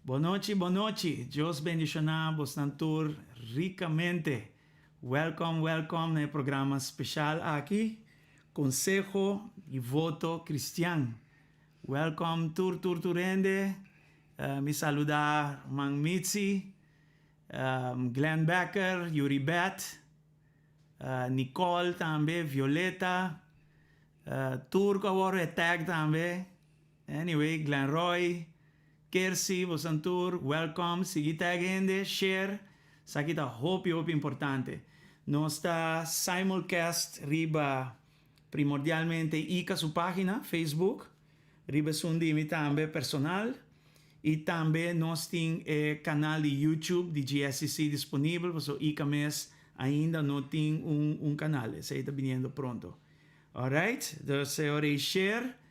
Bon nochi, bon nochi. Dios bendiciona bosnan tur ricamente. Welcome, welcome na e programa special aki, Conseho di Voto Cristian. Welcome tur tur tur hende. Mi saluda Ruman Mitzi, Glenn Becker, Yuri Beth, Nicole tambe, Violeta, tur ku a wòrdu e tag tambe. Anyway, Glenn Roy, Kersi, bosan tur, welcome. Sigui tag hende, share, esaki ta hopi hopi importante. Nos ta simulcast riba primordialmente Ika su pagina, Facebook, riba esun di mi tambe personal y tambe nos tin e canal di YouTube di GSCC disponibel pasobra Ika mes ainda no tin un un canal, esey ta biniendo pronto. Alright, dus e ora ey share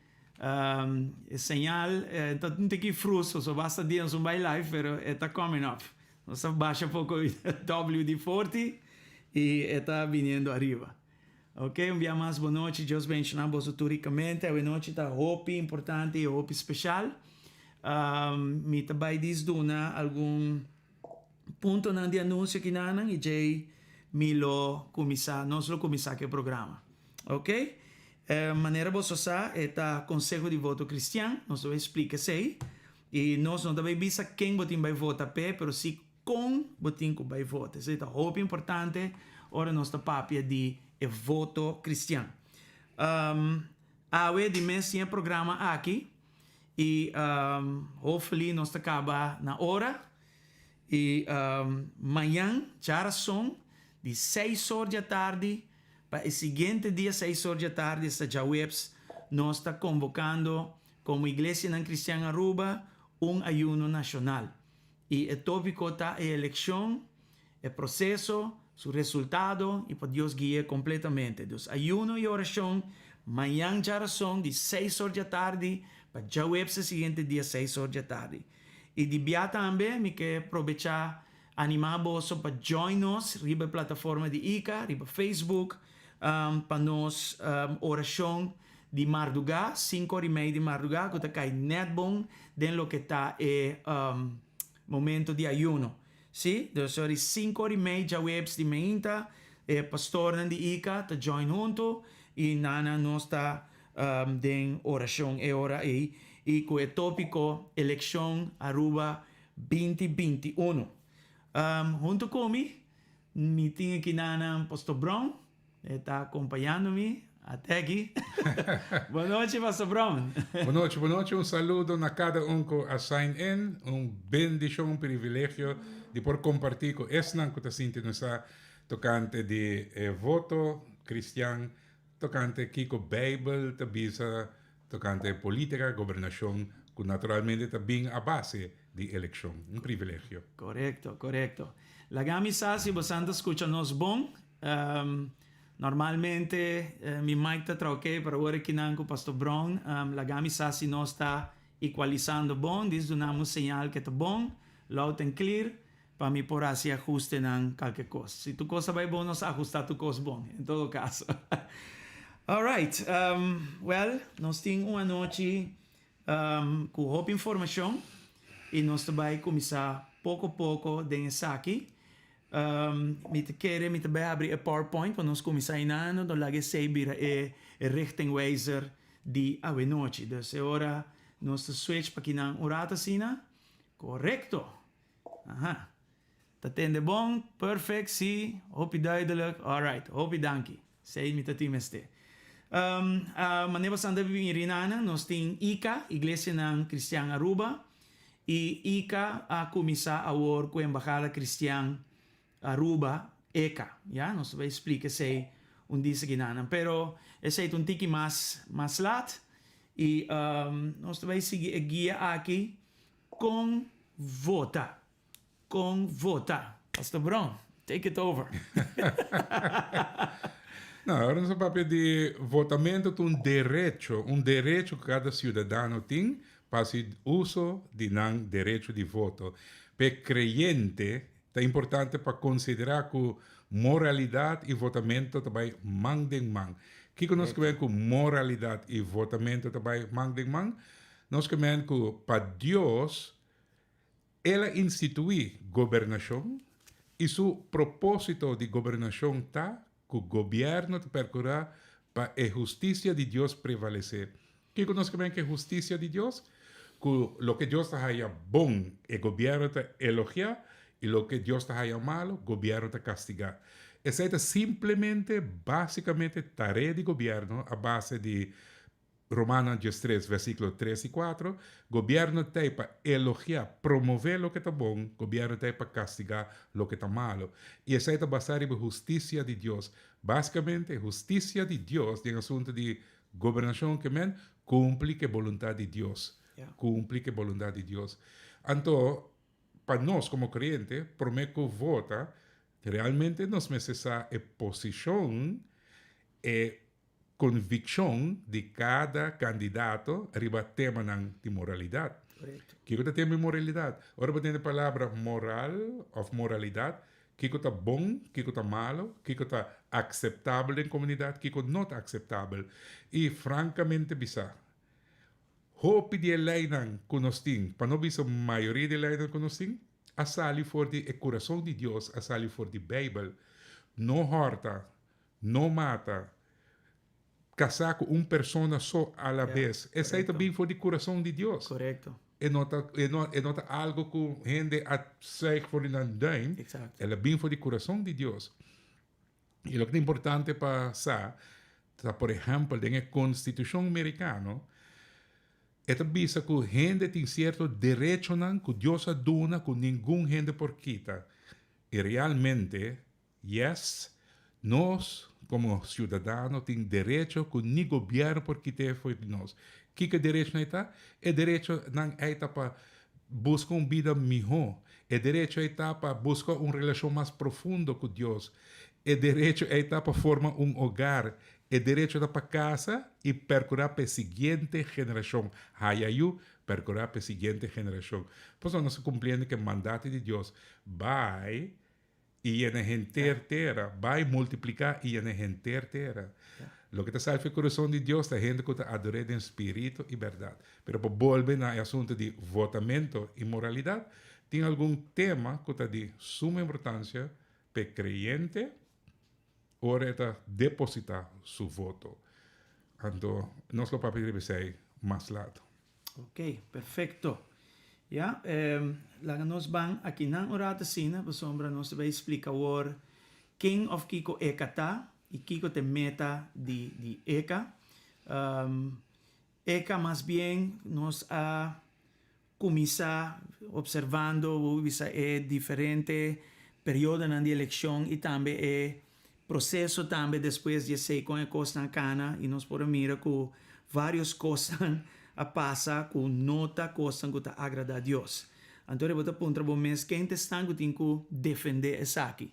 e señal ta un tiki frus pasobra basta dia nos no bay live pero e ta coming up. Nos ta basha poco WD-40 y e ta biniendo ariba. Ok, un bia mas bon nochi, Dios bendiciona boso tur ricamente. Awe nochi ta hopi importante y hopi special. Mi ta bay dis duna algun puntonan di anuncio kinanan y djey mi lo cuminsa, nos lo cuminsa cu e programa. Ok, manera boso sa e ta Conseho di Voto Cristian, nos ta bay splica esey y nos no ta bay bisa ken bo tin bay vota p'e, pero si Kon bo tin ku bai vota? Esei ta hopi importante ora nos ta papia di e voto kristian. Awe di mes tin e programa aki i hopefully nos ta kaba na ora i mañan djarason di seis or di atardi pa e siguiente dia seis or di atardi esta djaweps nos ta konvokando komo Iglesianan Kristian Aruba un ayuno nashonal. I e tópiko ta e elekshon, e proseso, su resultado i pa Dios gui'é kompletamente. Dus ayuno i orashon mañan djarason di seis or djatardi pa djaweps e siguiente dia seis or djatardi. I di bia tambe mi ke probechá animá boso pa join nos riba e plataforma di Ika riba Facebook pa nos orashon di mardugá, sinku ora i mei di mardugá, ku ta kai nèt bon den loke ta e momento di ayuno. Sí, dus ora di sinku ora i mei djaweps di meinta, e pastornan di Ika ta join huntu i nana nos ta den orashon e ora ei i ku e tópiko Elekshon Aruba binti 21. Huntu ku mi, mi tin aki nana Pastor Brown. E ta acompañando mi ate aki. Bon nochi, Pastor Brown. Bon nochi, bon nochi. Un saludo na cada un cu a sign in. Un bendicion, un privilegio di por comparti cu esnan cu ta sinti nos a tocante di e voto cristian, tocante kico Bijbel ta bisa tocante politica, gobernacion, cu naturalmente ta bin a base di eleccion. Un privilegio. Correcto, correcto. Laga mi sa si bosan ta skucha nos bon. Normalmente mi mic ta traha ok, pero awor akinan ku Pastor Brown, laga mi sa si nos ta equalisando bon, dis duna mi un señal ke ta bon, loud and clear, pa mi por hasi ahustenan kalke kos. Si tur kos ta bai bon, nos ahusta tur kos bon, en todo kaso. Alright, well, nos tin un anochi ku hopi informashon i nos ta bai kuminsá poko poko den esaki. Mi ta kere mi ta bai habri e PowerPoint pa nos kuminsá einan, nos laga esei bira e richtingwijzer di awenochi. Dus e ora nos ta switch pa kinan un rato asina. Korekto! Aha. Ta tende bon? Perfect, si, hopi duidelijk. Alright, hopi danki. Esei mi ta tin mester. Manera boso ta bibi Rinana, nos tin ICA, Iglesianan Cristian Aruba, y ICA a cuminsa awor cu Embahada Cristian Aruba, ECA, ya, nos ta bay splica esei un dia esaki. Pero esei ta un tiki mas, mas laat y nos ta bay sigui e guia aki con vota. Con vota. Pastor Brown, take it over. No, awor nos papia di votamento ta un derecho ku kada siudadano tin pa hasi uso di nan derecho di voto. P'e kreyente ta importante pa konsiderá ku moralidat i votamento ta bai man den man. Kiko nos ke men ku moralidat i votamento ta bai man den man? Nos ke men ku pa Dios El a instituí gobernashon i su propósito di gobernashon ta ku gobièrnu ta perkurá pa e hustisia di Dios prevalesé. Kiko nos ke men ku e hustisia di Dios? Ku loke Dios ta haya bon, e gobièrnu ta elogiá, i loke Dios ta haya malu, gobièrnu ta kastigá. Esei ta simplemente, básikamente, tarea di gobièrnu a base di Romanonan 13, versíkulo 3 i 4. Gobièrnu ta ei pa elogiá, promové loke ta bon, gobièrnu ta ei pa kastigá loke ta malu. I esei ta basá riba hustisia di Dios. Básikamente, hustisia di Dios den asuntu di gobernashon ke men kumpli ku e boluntat di Dios. Kumpli ku e boluntat di Dios. Anto, pa nos komo kreyente, promé ku vota, realmente nos mester sa e posishon, e konvikshon di kada kandidato riba temanan di moralidat. Kiko ta tema di moralidat? Ora bo tende palabra moral òf moralidat, kiko ta bon, kiko ta malu, kiko ta akseptabel den komunidat, kiko no ta akseptabel. I frankamente bisá, hopi di e leinan ku nos tin, pa no bisa mayoria di e leinan ku nos tin, a sali for di e kurason di Dios, a sali for di Beibel. No hòrta, no mata, kasá ku un persona so a la bes. Esei ta bin for di kurason di Dios. E no ta, e no, e no ta algo ku hende a zuig for di nan duim. El a bin for di kurason di Dios. I loke ta importante pa sa, ta por ehèmpel den e konstitushon merikano, e ta bisa ku hende tin sierto derechonan ku Dios a duna ku ningun hende por kita. I realmente Yes, nos komo siudadano tin derecho ku ni gobièrnu por kit'é for di nos. Kiko e derechonan ei ta? E derechonan ei ta pa buska un bida mihó. E derecho ei ta pa buska un relashon mas profundo ku Dios. E derecho ei ta pa forma un hogar. E derecho ta pa kasa i perkurá pa e siguiente generashon. Haya yu, perkurá pa e siguiente generashon. Pasobra nos ta kumpliendo ku e mandato di Dios, Bai i yena henter tera. Bai multipliká i yena henter tera. Loke ta sali for e kurason di Dios ta hende ku ta ador'é den spiritu i bèrdat. Pero pa bolbe na e asuntu di votamento i moralidat, tin algun tema ku ta di suma importansia pa e kreyente ora e ta depositá su voto. Anto nos lo papia riba esei mas laat. Ok, perfecto. Ya, laga nos ban akinan un rato asina, pasobra nos ta bay splica awor ken of kico ECA ta y kico ta e meta di di ECA. ECA mas bien nos a cuminsa observando, bo por bisa e diferente periodonan di eleccion y tambe e proceso tambe despues di esey con e cosnan a cana y nos por a mira cu varios cosnan a pasa cu no ta cosnan cu ta agrada Dios. Anto bo ta puntra bo mes ken ta esnan ku tin ku defendé esaki.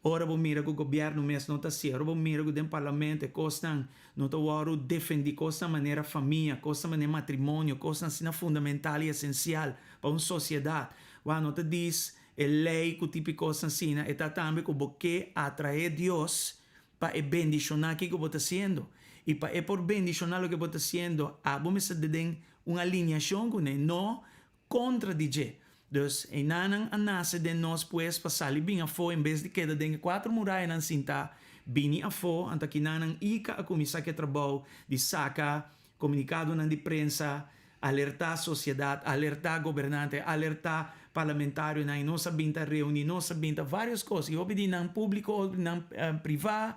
Ora bo mira ku gobièrnu mes no ta hasié, ora bo mira ku den parlamento e kosnan no ta wòrdu defendí, kosnan manera famia, kosnan manera matrimonio, kosnan asina fundamental i esensial pa un sosiedat, wak no ta dis e lei ku tipo kosnan asina, e ta tambe ku bo ke atraé Dios pa e bendishoná kiko bo ta hasiendo. I pa e por bendishoná loke bo ta hasiendo, abo mester ta den un aliniashon kuné, no kontra di dje. Dus, einanan a nase den nos pues pa sali bin afó en bes di keda den e kuater murayanan sintá, bini afó, anto akinanan Ika a kuminsá ku e trabou di saka komunikadonan di prensa, alertá sosiedat, alertá gobernante, alertá parlamentarionan i nos a bin ta reuní, nos a bin ta vários kos i hopi di nan públiko, hopi di nan privá,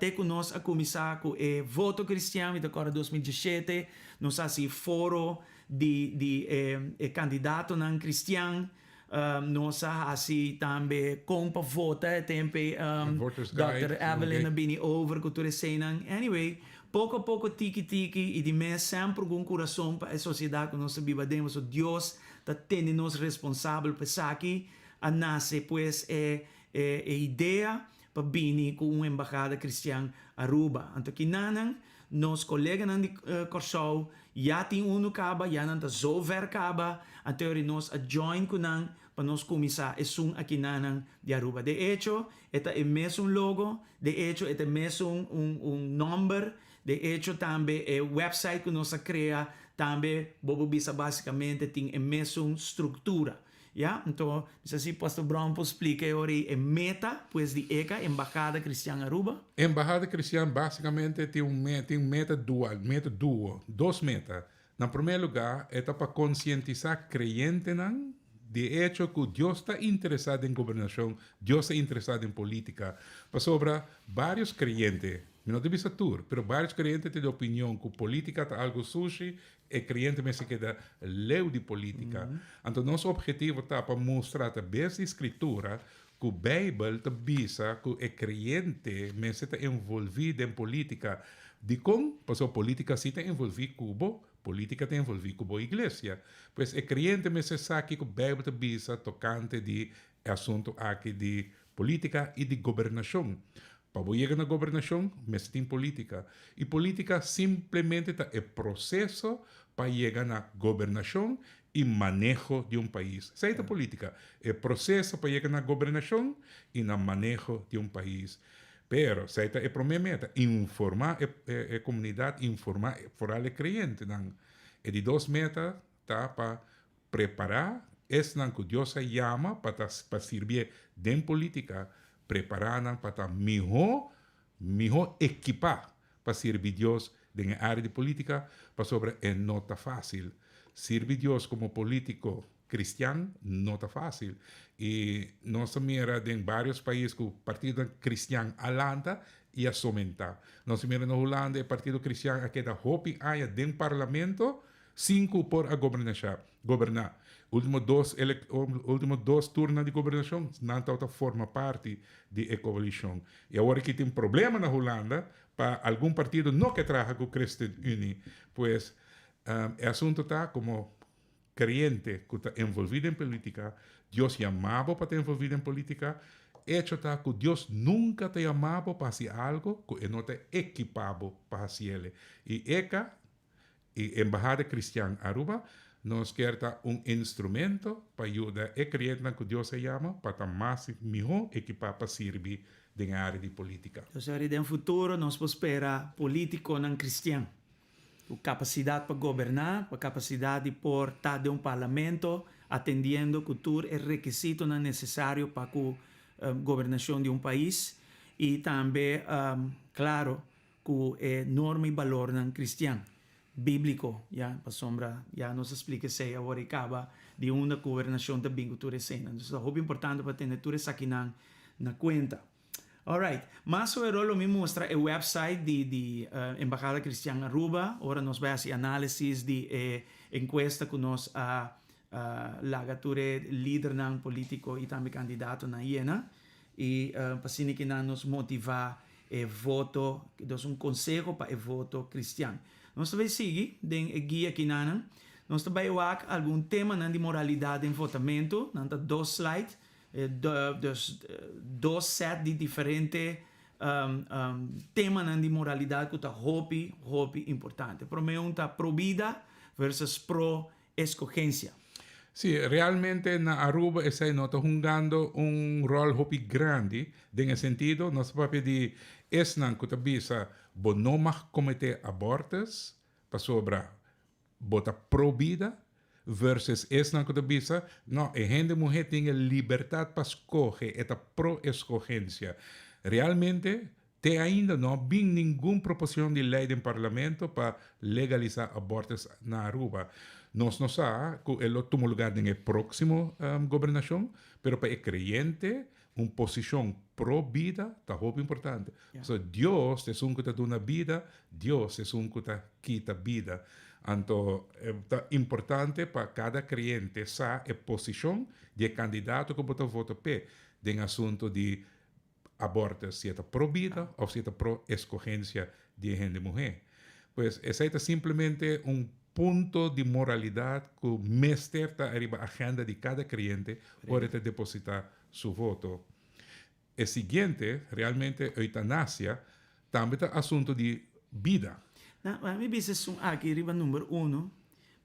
te ku nos a kuminsá ku e voto kristian, mi ta kòrda 2017 nos a hasi foro di di e e kandidatonan kristian, nos a hasi tambe kon pa vota e tempo ei Dòkter Evelyn a bini over ku tur eseinan. Anyway, poko a poko tiki tiki i di mes semper ku un kurason pa e sosiedat ku nos ta biba aden pasobra Dios ta tene nos responsabel pa esaki a nase pues e e idea pa bini ku un embahada kristian Aruba. Anto kinanan nos koleganan di Kòrsou ya tin unu kaba, ya nan ta zo ver kaba, anto yori nos a join ku nan pa nos kuminsá esun akinanan di Aruba. De echo e ta e mesun logo, de echo e ta e mesun un un nòmber, de echo tambe e website ku nos a krea tambe bo por bisa basikamente tin e mesun struktura. Ya, anto mi sa si Pastor Brown por splika e ora ei e meta pues di ECA, Embahada Cristian Aruba. Embahada Cristian basicamente tin un meta, tin un meta dual, meta duo, dos meta. Na prome lugar e ta pa concientisa creyentenan di e hecho cu Dios ta interesa den gobernacion, Dios ta interesa den politica. Pasobra varios creyente, mi no ta bisa tur, pero varios creyente tin di opinion cu politica ta algo sushi, E kreyente mester keda leu di polítika. Anto nos objetivo ta pa mustra atrabes di Skritura ku Beibel ta bisa ku e kreyente mester ta envolví den polítika. Dikon? Pasobra polítika sí ta envolví ku bo, polítika ta envolví ku bo iglesia. Pues e kreyente mester sa kiko Beibel ta bisa tokante di e asuntu aki di polítika i di gobernashon. Pa bo yega na gobernashon, mester tin polítika. I polítika simplemente ta e proseso pa yega na gobernashon i maneho di un pais. Esei ta polítika, e proseso pa yega na gobernashon i na maneho di un pais. Pero, esei ta e promé meta, informá e e komunidat, informá foral e kreyentenan. E di dos meta ta pa Prepará esnan ku Dios a yama pa ta pa sirbié den polítika, prepará nan pa ta mihó mihó ekipá pa sirbi Dios den e área di polítika, pasobra e no ta fásil. Sirbi Dios komo polítiko kristian no ta fásil. I nos ta mira den vários pais ku partidonan kristian a lanta i a somentá. Nos ta mira na Hulanda e partido kristian a keda hopi aña den parlamento, Sin ku por a gobernashá, goberná. Ultimo dos elek, ultimo dos turnan di gobernashon, nan tabata forma parti di e koalishon. I awor aki tin problema na Hulanda pa algun partido no ke traha ku ChristenUnie. Pues, e asunto ta komo kreyente ku ta envolví den politika, Dios yama bo pa ta envolví den politika, echo ta ku Dios nunka ta yama bo pa hasi algo ku e no ta ekipá bo pa hasiele. I eka E Embahada Cristian Aruba nos kier ta un instrumento pa yuda e crientnan cu Dios a yama pa ta mas miho ekipa pa sirbi den e area di politica. Entonces ari den futuro nos por spera politiconan cristian cu capacidad pa goberna, pa capacidad di por ta den un parlamento atendiendo cu tur e requisitonan necesario pa cu gobernacion di un pais y tambe claro ku e norma i balornan kristian, bíbliko, ya, pasobra ya nos a splika esei awor i kaba di unda ku gobernashon ta bin ku tur eseinan. Entonces ta hopi importante pa tene tur esakinan na kuenta. Alright, mas oero lo mi mustra e website di di Embahada Kristian Aruba ora nos bai hasi análisis di e enkuesta ku nos a laga tur e lidernan polítiko i tambe kandidatonan yena i pa asina ki nan nos motivá E voto, dus un conseho pa e voto cristian. Nos ta bay sigui den e guia kinanan. Nos ta bai wak algun temanan di moralidat den votamentu. Nan ta dos slide, dus dos set di diferente temanan di moralidat ku ta hopi, hopi importante. Promé un ta pro bida versus pro eskogensia. Sí, realmente na Aruba esei no ta hungando un ròl hopi grandi den e sentido, nos ta papia di esnan ku ta bisa bo no mag kometé abortus pasobra bo ta pro bida versus esnan ku ta bisa no e hende muhé tin e libertat pa skohe, e ta pro eskogensia. Realmente Te ainda no a bin ningun proposicion di ley den Parlamento pa legalisa abortus na Aruba. Nos no sa cu e lo tuma lugar den e proximo gobernacion, pero pa e creyente un posicion pro bida ta hopi importante. Pasobra Dios ta esun cu ta duna bida, Dios ta esun cu ta kita bida. Anto ta importante pa cada creyente sa e posicion di e candidato cu bo ta vota p'e den asunto di abortus, si e ta pro bida of si e ta pro escogencia di e hende muhe. Pues esey ta simplemente un punto di moralidad cu mester ta ariba agenda di cada creyente ora e ta deposita su voto. E siguiente, realmente eutanasia, tambe ta asunto di bida. Na, mi bisa esun aki riba number uno,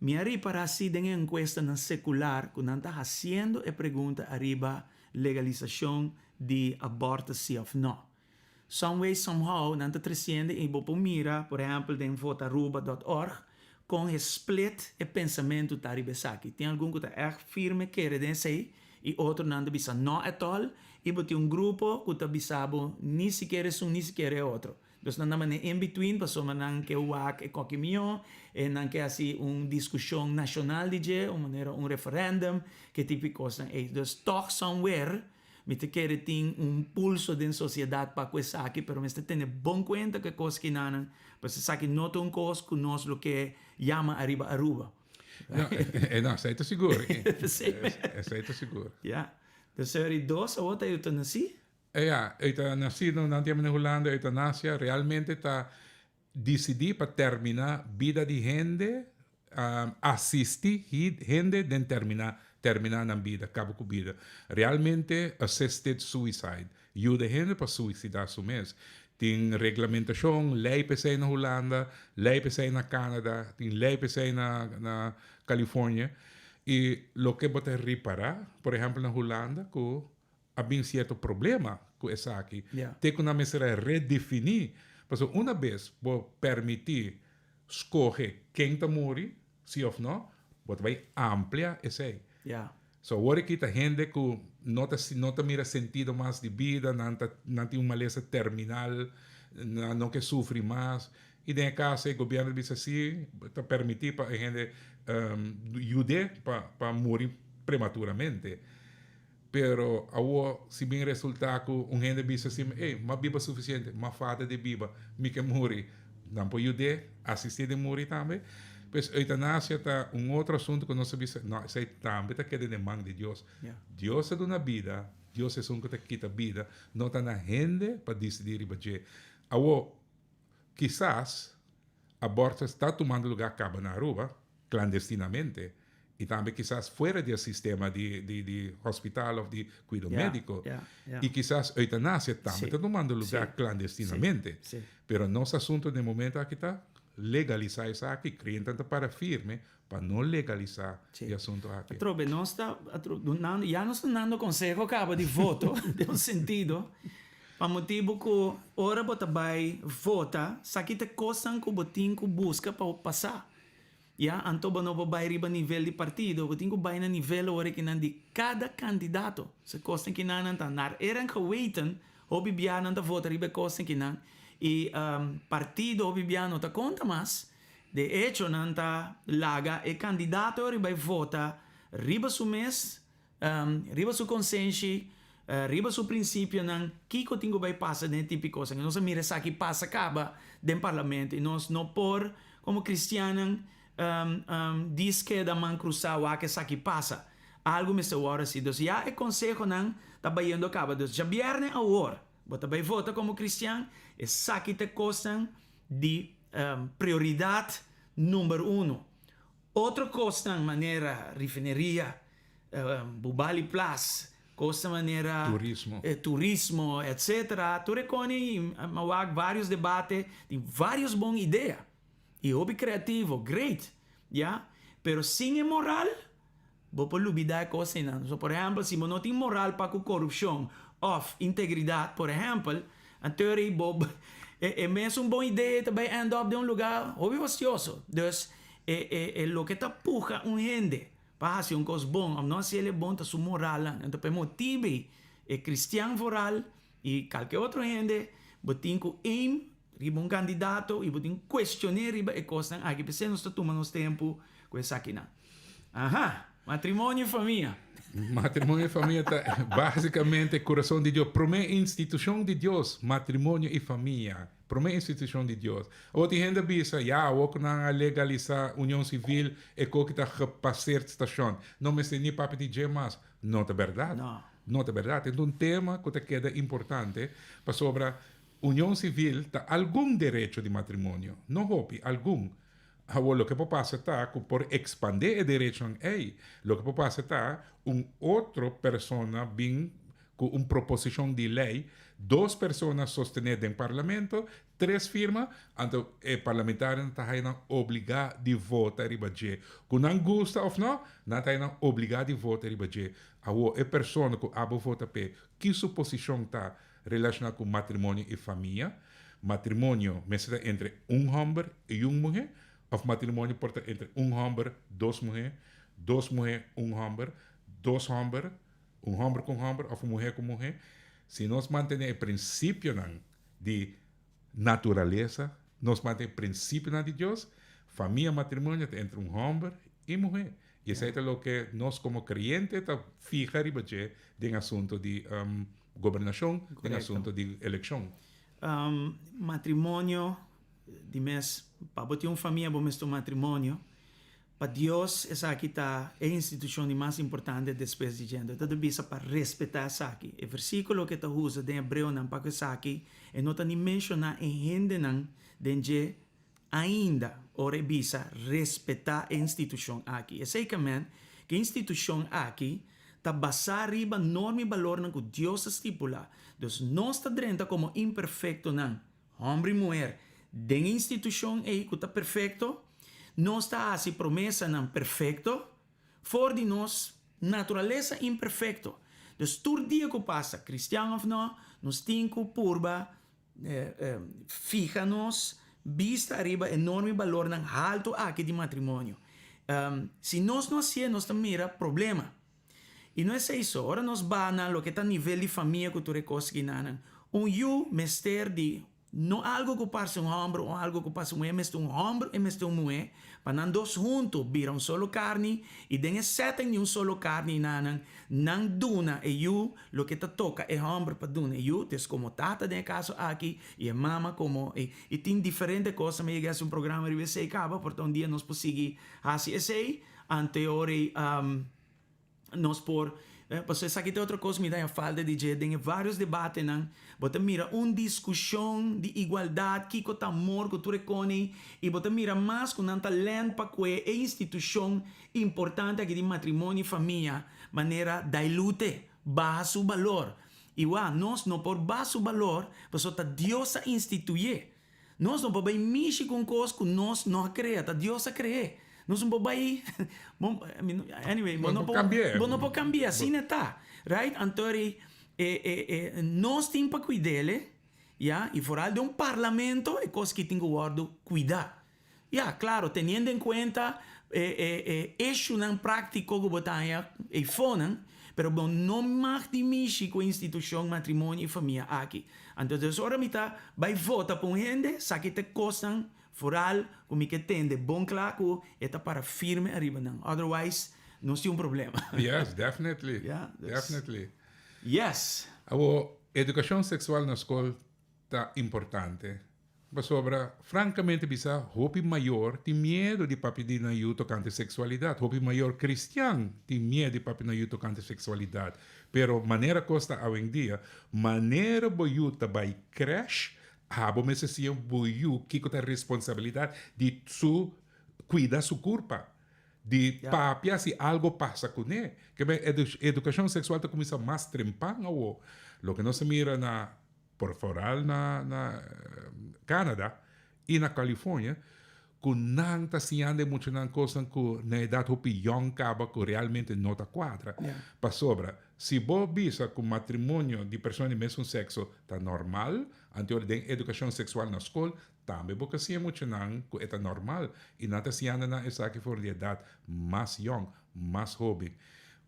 Mi a ripará si den e enkuestanan sekular ku nan ta hasiendo e pregunta ariba legalisashon di abortus si òf nò. Some way somehow nan ta tresiendo i bo por mira por ehèmpel den votaruba dòt org kon e split e pensamentu ta riba esaki. Tin algun ku ta ègt firme kere den esei i otronan ta bisa nò ètòl i bo tin un grupo ku ta bisa bo ni sikiera esun ni sikiera e otro. Dus nan ta mane in between pasobra nan ke wak e koki mihó, e nan ke hasi un diskushon nashonal di dje, un manera un referendum, ke tipo di kosnan ei. Dus tòg somewhere mi ta kere tin un pulso den sosiedat pa ku esaki, pero mester tene bon kuenta ku e kos kinanan, pasobra esaki no ta un kos ku nos lo ke yama ariba Aruba. No, no, esei ta sigur. Esei ta sigur. Ya. Dus e di dos awor ta eutanasie. E ya, eutanasia no nan tin na Hulanda, eutanasia realmente ta disidí pa terminá bida di hende, asistí hende den terminá terminá nan bida, kaba ku bida. Realmente assisted suicide, yuda hende pa suisidá su mes. Tin reglamentashon, lei pa esei na Hulanda, lei pa esei na Canada, tin lei pa esei na na California. I loke bo ta ripará, por ehèmpel na Hulanda, ku a bin cierto problema cu esaki, te cu nan mester a redefini, pasobra una bes bo permiti scoge ken ta muri, si of no, bo ta bay amplia esey. So awor aki ta hende cu no ta no ta mira sentido mas di bida, nan ta nan tin un malesa terminal, nan no ke sufri mas, y den e caso e gobierno ta bisa si, ta permiti pa e hende yude pa pa muri prematuramente. Pero awor si bin resulta cu un hende bisa si, ey, m'a biba suficiente, m'a fada di biba, mi ke muri, nan por yud'é asisti den muri tambe. Pues eutanasia ta un otro asunto cu nos a bisa, no, esey tambe ta keda den man di Dios. Dios ta duna bida, Dios esun cu ta kita bida, no ta na hende pa dicidi riba dje. Awor, kisas abortus ta tumando lugar caba na Aruba, clandestinamente y tambe kisas fuera di e sistema di di di hospital of di cuido medico y kisas eutanasia tambe ta tumando lugar clandestinamente. Pero nos asunto den momento aki ta legalisa esaki, clientenan ta para firme pa no legalisa e asunto aki. Atrobe nos ta dunando, ya nos ta dando conseho caba di voto den un sentido, pa motibo cu ora bo ta bay vota, sa ki ta cosnan cu bo tin cu busca pa pasa. Ya, anto bo no por bai riba nivel di partido, bo tin ku bai na nivel ora kinan di kada kandidato. Se kosnan kinan nan ta naar eer en geweten, hopi bia nan ta vota riba e kosnan kinan i partido hopi bia no ta konta mas. De echo nan ta laga e kandidato ora bai vota riba su mes Riba su konsenshi, riba su prinsipionan, kiko tin ku bai pasa den e tipo di kosnan. Nos a mira esaki pasa kaba den parlamento i nos no por komo kristiannan dis keda man krusá wak esaki pasa. Algu mester wòrdu hasi. Dus ya e konsehonan ta bayendo kaba. Dus djabièrnè awor bo ta bai vota komo kristian, esaki ta e kosnan di prioridat number uno. Otro kosnan manera refineria, Bubali Plas, kosnan manera Turismo. Turismo etc. Tur e koni mi a wak varios debate, tin varios bon idea y hopi creativo, great, ya, pero sin e moral bo por lubida e kos einan. So por ehempel si bo no tin moral pa ku korupshon of integridad por ehempel, anto eri bo e mesun bon idea ta bay end up den un lugar hopi fastioso. Dus e e e loke ta puha un hende pa hasi un kos bon of no hasi el e bon ta su moralnan. Anto pa e motibu ei e kristian vooral i kalke otro hende bo tin ku aim riba un kandidato i bo tin ku kuestion'é riba e kosnan aki. P'esei nos ta tuma nos tempu ku esakinan. Aha! Matrimonio i famia. Matrimonio i famia ta básikamente e kurason di Dios. Promé institushon di Dios, matrimonio i famia. Promé institushon di Dios. Awor tin hende a bisa, ya, awor ku nan a legalisá union sivil, e koki ta gepaseerd stashon. No mester ni papia di dje mas. No ta bèrdat. No ta bèrdat. Enton un tema ku ta keda importante, pasobra union sivil ta algun derecho di matrimonio. No hopi, algun. Awor loke por pasa ta ku por ekspandé e derechonan ei. Loke por pasa ta un otro persona bin ku un proposishon di lei, dos persona sostené den parlamento, tres firma, anto e parlamentarionan ta haña nan obligá di vota riba dje. Ku nan gusta òf no, nan ta haña nan obligá di vota riba dje. Awor e persona ku abo vota p'e, ki su posishon ta relashoná ku matrimonio i famia? Matrimonio mester ta entre un hòmber i un muhé òf matrimonio por ta entre un hòmber, dos muhé, dos muhé, un hòmber, dos hòmber, Un hòmber ku un hòmber òf un muhé ku un muhé, si nos mantené e prinsipionan di naturalesa, nos mantené e prinsipionan di Dios, famia, matrimonio ta entre un hòmber i muhé. I esei ta loke nos komo kreyente ta fiha riba dje den asuntu di gobernashon, den asuntu di elekshon. Matrimonio, di mes, pa bo tin un famia bo mester un matrimonio. Pa Dios esaki ta e institucion di mas importante despues di djente. Ta bisa pa respeta esaki. E versiculo cu e ta usa den Hebreonan pa cu esaki, e no ta ni menciona e hendenan den dje ainda ora e bisa respeta e institucion aki. Esey ke men cu e institucion aki ta basa riba norma y balornan cu Dios a stipula. Dus nos ta drenta como imperfectonan. Hòmber i muher, den e institushon ei ku ta perfekto, nos ta hasi promesanan perfekto for di nos naturalesa imperfekto. Dus tur dia ku pasa, kristian òf nò, nos tin ku purba fiha nos bista ariba e norma i balornan haltu aki di matrimonio. Si nos no hasié, nos ta mira problema. I no esei so, ora nos ba na loke ta nivel di famia ku tur e kos kinanan, un yu mester di no algu ku parse un hòmber o algu ku parse un muhé, mester un hòmber i mester un muhé pa nan dos huntu bira un solo karni i den e setting di un solo karni nanan, nan duna e yu loke ta toka e hòmber pa duna e yu, des komo tata den e kaso aki i e mama komo i i tin diferente kos, mi a yega hasi un programa riba esei kaba, por ta un dia nos por sigui hasi esei, anteori. Nos por, pasobra esaki ta otro kos mi ta haña falta di dje den e vários debatenan, bo ta mira un diskushon di igualdat, kiko ta amor ku tur e koni, i bo ta mira mas ku nan ta lèn pa kue e institushon importante aki di matrimonio i famia manera dilute, baha su balor. I wak, nos no por baha su balor pasobra ta Dios a instituyé. Nos no por bai mishi ku un kos ku nos no a krea, ta Dios a kre'é. Nos no por bai, anyway, bo no por bo no por kambi'é, asina e ta, right? Anto e e e nos tin pa kuid'el, ya, i foral den un parlamento e kos aki tin ku wòrdu kuidá. Ya, klaro, teniendo en kuenta e e issuenan práktiko ku bo ta haña eifonan, pero bo no mag di mishi ku e institushon matrimonio i famia aki. Anto des ora mi ta bai vota pa un hende, sa ki ta e kosnan foral ku mi ke tende bon kla ku e ta para firme ariba nan. Otherwise, nos tin un problema. Yes, definitely. Ya, dus. Definitely. Yes. Awor, edukashon seksual na skol ta importante. Pasobra, frankamente bisa, hopi mayor tin miedu di papia di nan yu tokante seksualidat. Hopi mayor kristian tin miedu di papia nan yu tokante seksualidat. Pero manera kos ta awendia, manera bo yu ta bai krèsh, abo mester siña bo yu kiko ta responsabilidat di su kuida su kurpa. Di papia si algo pasa kuné. Ke men edukashon seksual ta kuminsá mas trempan awo. Loke nos a mira na, por foral na na Canada i na California, ku nan ta siñando e muchanan kosnan ku na edat hopi yòn kaba ku realmente no ta kuadra. Pasobra si bo bisa ku matrimonio di persona di mesun sekso ta normal, anto den edukashon seksual na skol Tambe bo ka siña muchanan ku e ta normal i nan ta siñando nan esaki for di edat mas yòn, mas hóben.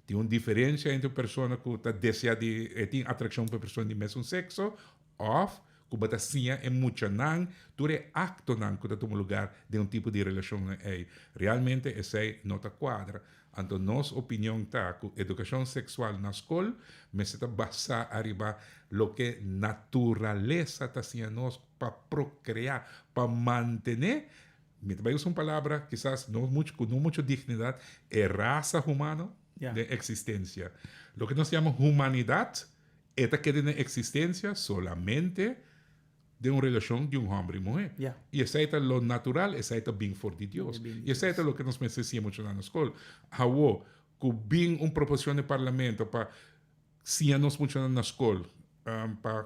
Tin un diferensia entre un persona ku ta desea di e tin atrakshon pa e persona di mesun sekso òf ku bo ta siña e muchanan tur e aktonan ku ta tuma lugar den un tipo di relashonnan ei. Realmente esei no ta kuadra. Anto nos opinion ta ku edukashon seksual na skol mester ta basá ariba loke naturalesa ta siña nos pa prokreá, pa mantené, mi ta bai usa un palabra kisas no mucho, ku no mucho dignidat, e rasa humano den eksistensia. Loke nos yama humanidat, e ta keda den eksistensia solamente den un relashon di un hòmber i muhé. I esei ta lo natural, esei ta bin for di Dios. I esei ta loke nos mester siña muchanan na skol. Awor, ku bin un proposishon den parlamento pa Siña nos muchanan na skol pa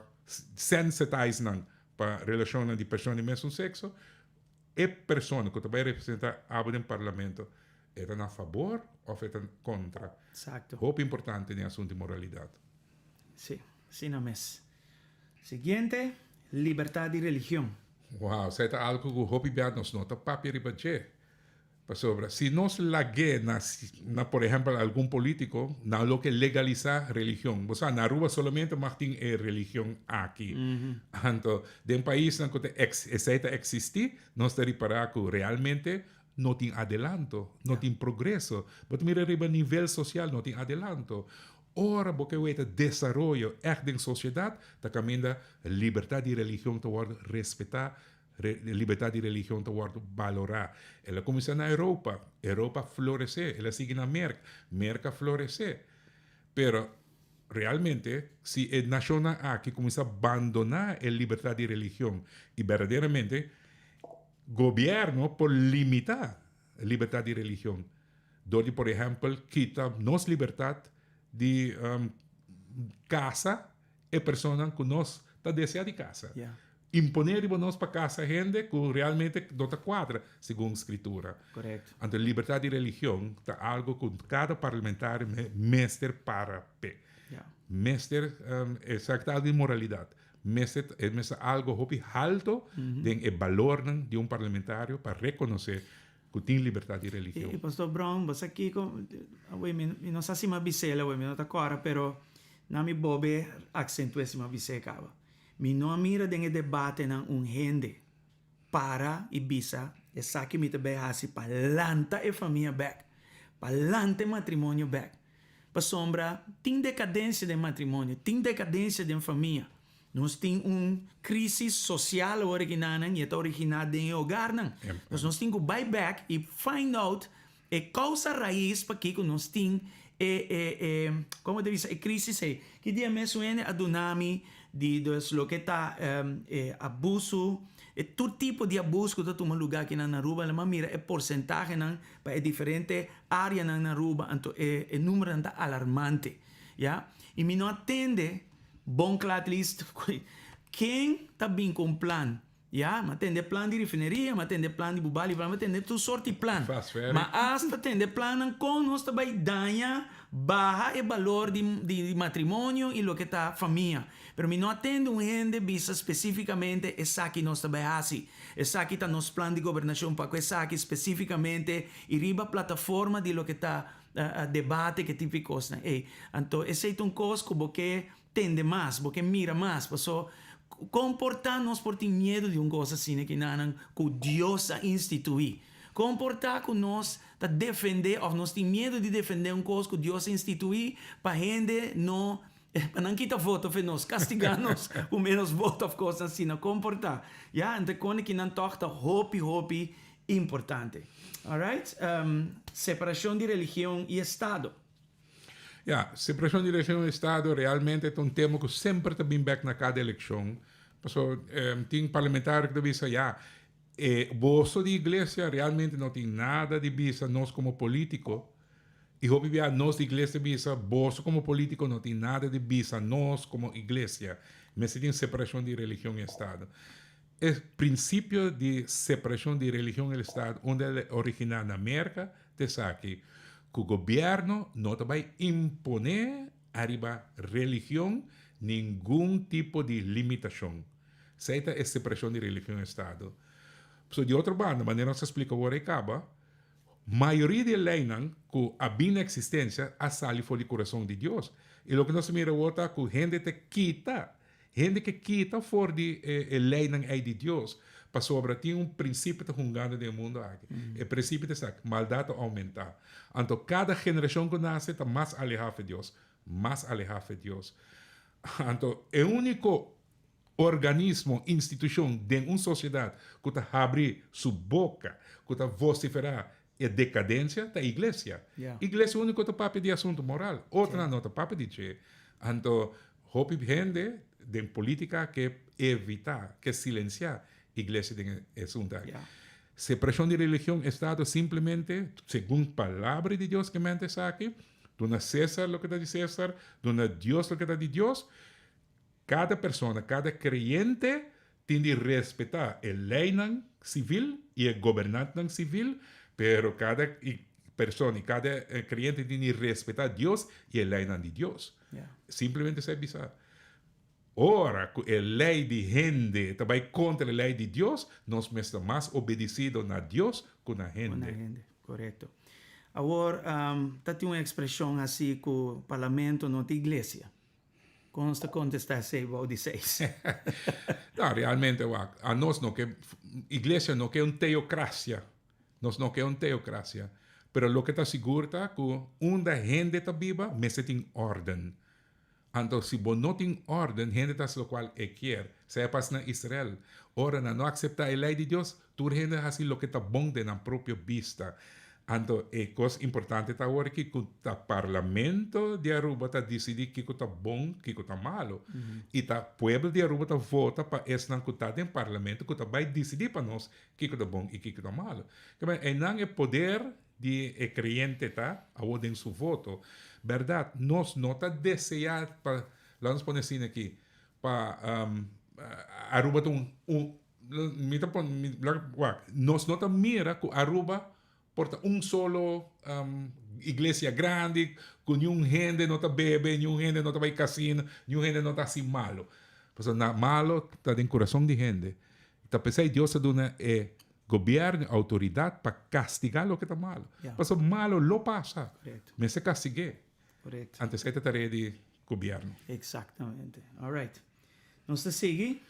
sensitize nan pa relashonnan di persona di mesun sekso. E persona ku ta bai representá abo den parlamento e ta na fabor òf e ta kontra? Exacto. Hopi importante den asuntu di moralidat. Sí, asina mes. Siguiente, libertad di religion. Wow, esei ta algu ku hopi bia nos no ta papia riba dje. Pasobra si nos lag'é na na por ehèmpel algun polítiko, nan lo ke legalisá religion. Bo sa, na Aruba solamente mag tin e religion aki. Anto, den paisnan ku ta esei ta eksistí, nos ta ripará ku realmente no tin adelanto, no tin progreso. Bo ta mira riba nivel sosial no tin adelanto. Ora bo ke weta desaroyo ègt den sosiedat, ta kaminda libertat di religion ta wòrdu respetá Libertad di religion ta wòrdu balorá. El a kuminsá na Europa, Europa a floresé, el a sigui na Merk, Merk a floresé. Pero realmente si e nashonnan aki kuminsá bandoná e libertad di religion i berdaderamente gobièrnu por limitá libertad di religion dor di por ehèmpel kita nos libertad di kasa e personanan ku nos ta deseá di kasa. Imponé riba nos pa kasa hende ku realmente no ta kuadra segun Skritura. Anto libertat di religion ta algu ku kada parlamentario mester para p'e. Mester, esaki ta algu di moralidat. Mester, e mester algu hopi halto den e balornan di un parlamentario pa rekonosé ku tin libertat di religion. I Pastor Brown, bo sa kiko, awey mi no sa si mi a bis'el awey, mi no ta kòrda, pero na mi bobe aksentu'é si mi a bis'é kaba. Mi no a mira den e debatenan un hende para i bisa esaki mi ta bay hasi pa lanta e famia bek, pa lanta e matrimonio bek. Pasobra tin dekadensia den matrimonio, tin dekadensia den famia. Nos tin un crisis social awor aki nanan y e ta origina den e hogarnan. Nos nos tin cu bay bek y find out e causa raiz pakico nos tin e e e como ta bisa e crisis ey. Ki dia mes un hende a duna mi di dus loke ta e abuso, e tur tipo di abuso cu ta tuma lugar aki nan na Aruba, lo mira e porcentahenan pa e diferente areanan na Aruba, anto e e numeronan ta alarmante, ya. Y mi no a tende Bon kla at least ken ta bin ku un plan ya mi a tende plan di refineria mi a tende plan di bubali mi a tende tur sort di plan ma asta tende plannan kon nos ta bai daña baha e balor di di matrimonio i loke ta famia pero mi no a tende un hende bisa spesifikamente esaki nos ta bai hasi esaki ta nos plan di gobernashon pa ku esaki spesifikamente i riba plataforma di loke ta debate ke tipo di kosnan ei. Anto esei ta un kos ku bo ke tende mas, bo ke mira mas, paso kon por ta nos por tin miedu di un kos asina kinanan ku Dios a instituí? Kon por ta ku nos ta defendé òf nos tin miedu di defendé un kos ku Dios a instituí pa hende no pa nan kita voto fe nos, kastigá nos ku ménos voto òf kosnan asina? Kon por ta? Ya, anto e kone kinan tòg ta hopi hopi Importante. Alright. Separacion di religion y estado. Ya, separacion di religion y estado realmente ta un tema cu semper ta bin bek na cada eleccion. Paso tin parlamentario cu ta bisa ya, E boso di iglesia realmente no tin nada di bisa nos komo polítiko. I hopi bia nos di iglesia bisa boso komo polítiko no tin nada di bisa nos komo iglesia. Mester tin separashon di religion i estado. E prinsipio di separashon di religion i estado unda el a originá na Merka ta esaki, ku gobièrnu no ta bai imponé ariba religion ningun tipo di limitashon. Esei ta e separashon di religion i estado. Pasobra di otro banda, manera nos a splika awor ei kaba, mayoria di e leinan ku a bin na eksistensia a sali for di kurason di Dios. I loke nos a mira awor ta ku hende ta kita, hende ke kita for di e leinan ei di Dios, pasobra tin un prinsipio ta hungando den e mundu aki. E prinsipio ta esaki, maldat ta oumentá. Anto kada generashon ku nase ta mas alehá for Dios, mas alehá for Dios. Anto e úniko Organismo, institushon den un sosiedat ku ta habri su boka, ku ta vosiferá e dekadensia, ta iglesia. Iglesia úniko ta papia di asuntu moral, otronan no ta papia di dje. Anto hopi hende den polítika ke evitá, ke silensiá iglesia den e asuntu aki. Separashon di religion, estado simplemente, segun palabra di Dios ke mente esaki, duna Cesar loke ta di Cesar, duna Dios loke ta di Dios. Kada persona, kada kreyente tin di respetá e leinan sivil i e gobernantnan sivil, pero kada persona i kada kreyente tin di respetá Dios i e leinan di Dios. Simplemente esei bisa. Ora ku e lei di hende ta bai kontra e lei di Dios, nos mester mas obedisido na Dios ku na hende. Ku na hende, korekto. Awor, ta tin un ekspreshon hasi ku parlamento no ta iglesia. Kon nos ta kontestá esei bou di seis? No, realmente wak, anos no ke, iglesia no ke un teokrasia. Nos no ke un teokrasia. Pero loke ta sigur ta ku unda hende ta biba mester tin órden. Anto si bo no tin órden, hende ta hasi lokual e kier. Esei a pasa na Israel. Ora nan no akseptá e lei di Dios, Tur hende a hasi loke ta bon den nan propio bista. Anto e kos importante ta awor aki ku ta Parlamento di Aruba ta disidí kiko ta bon, kiko ta malo. I ta pueblo di Aruba ta vota pa esnan ku ta den Parlamento ku ta bai disidí pa nos kiko ta bon i kiko ta malo. Kibera einan e poder di e kreyente ta awor den su voto. Bèrdat nos no ta deseá pa, laga nos pone asina aki, pa Aruba ta un Mi ta pon, mi, wak, nos no ta mira ku Aruba por ta un solo iglesia grandi ku niun hende no ta bebe, niun hende no ta bai kasino, niun hende no ta hasi malo. Pasobra na malo ta den kurason di hende. Ta p'esei Dios a duna e gobièrnu outoridat pa kastigá loke ta malo. Pasobra malo lo pasa. Mester kastig'é. Anto esei ta tarea di gobièrnu. Exactamente. Alright. Nos ta sigui.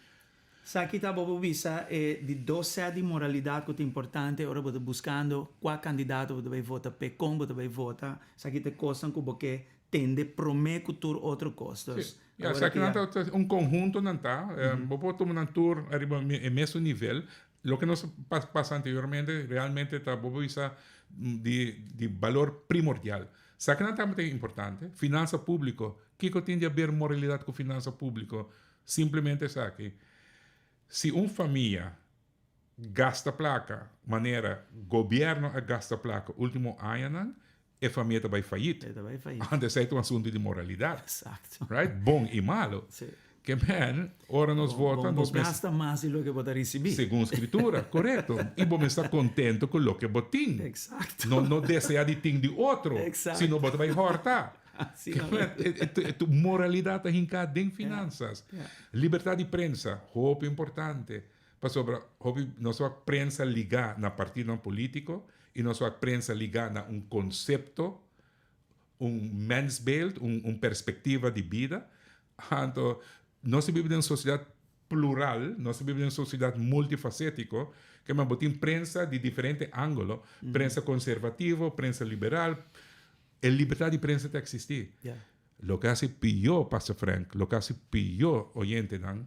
Esaki ta bo por bisa e di dos set di moralidad cu ta importante ora bo ta buscando cua candidato bo ta bay vota p'e, con bo ta bay vota. Esaki ta e cosnan cu bo ke tende prome cu tur otro cos. Dus, Sí. Ya, esaki nan ta un conhunto nan ta. Bo por tuma nan tur ariba e mesun nivel. Loke nos a pasa anteriormente realmente ta bo por bisa di di balor primordial. Esaki nan tambe ta importante. Finansa publico. Kico tin di haber moralidad cu finansa publico? Simplemente esaki, si un famia gasta plaka manera gobierno a gasta plaka ultimo añanan, e famia ta bai fayit. E ta bai fayit. Anto esei ta un asuntu di moralidad. Exacto. Right? Bon i malo. Sí. Ke men, ora nos vota, nos mester. Bo gasta mas di loke bo ta risibí. Segun Scritura, korekto. I bo mester ta kontento ku loke bo tin. Exacto. No, no desea di tin di otro. Exacto. Sino bo ta bai hòrta. Tu moralidad ta hinká den finansas. Libertad di prensa, hopi importante. Pasobra hopi nos wak prensa ligá na partidonan polítiko i nos wak prensa ligá na un konsepto, un mensbeeld, un perspektiva di bida. Anto nos ta biba den un sosiedat plural, nos ta biba den un sosiedat multifasétiko, ke men bo tin prensa di diferente ángulo, prensa konservativo, prensa liberal. E libertad di prensa ta existi. Loke a haci pió, Pastor Frank, loke a haci pió, oyentenan,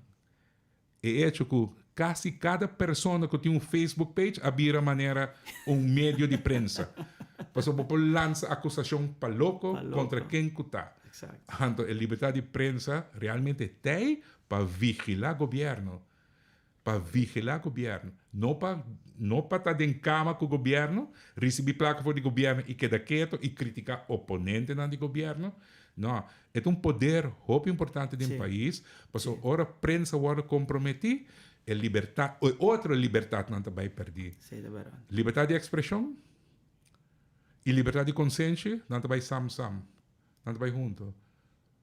e hecho cu casi cada persona cu tin un Facebook page a bira manera un medio di prensa. Pasobra bo por lansa acusacion pa loco contra ken cu ta. Anto e libertad di prensa realmente t'ey pa vigila gobierno. Pa vigilá gobièrnu, no pa no pa ta den kama ku gobièrnu, risibí plaka for di gobièrnu i keda keto i kritiká oponentenan di gobièrnu. No, e ta un poder hopi importante den pais, pasobra ora prensa wòrdu komprometí, e libertat, e otro libertatnan ta bai pèrdí. Libertat di ekspreshon i libertat di konsenshi, nan ta bai sam sam, nan ta bai huntu.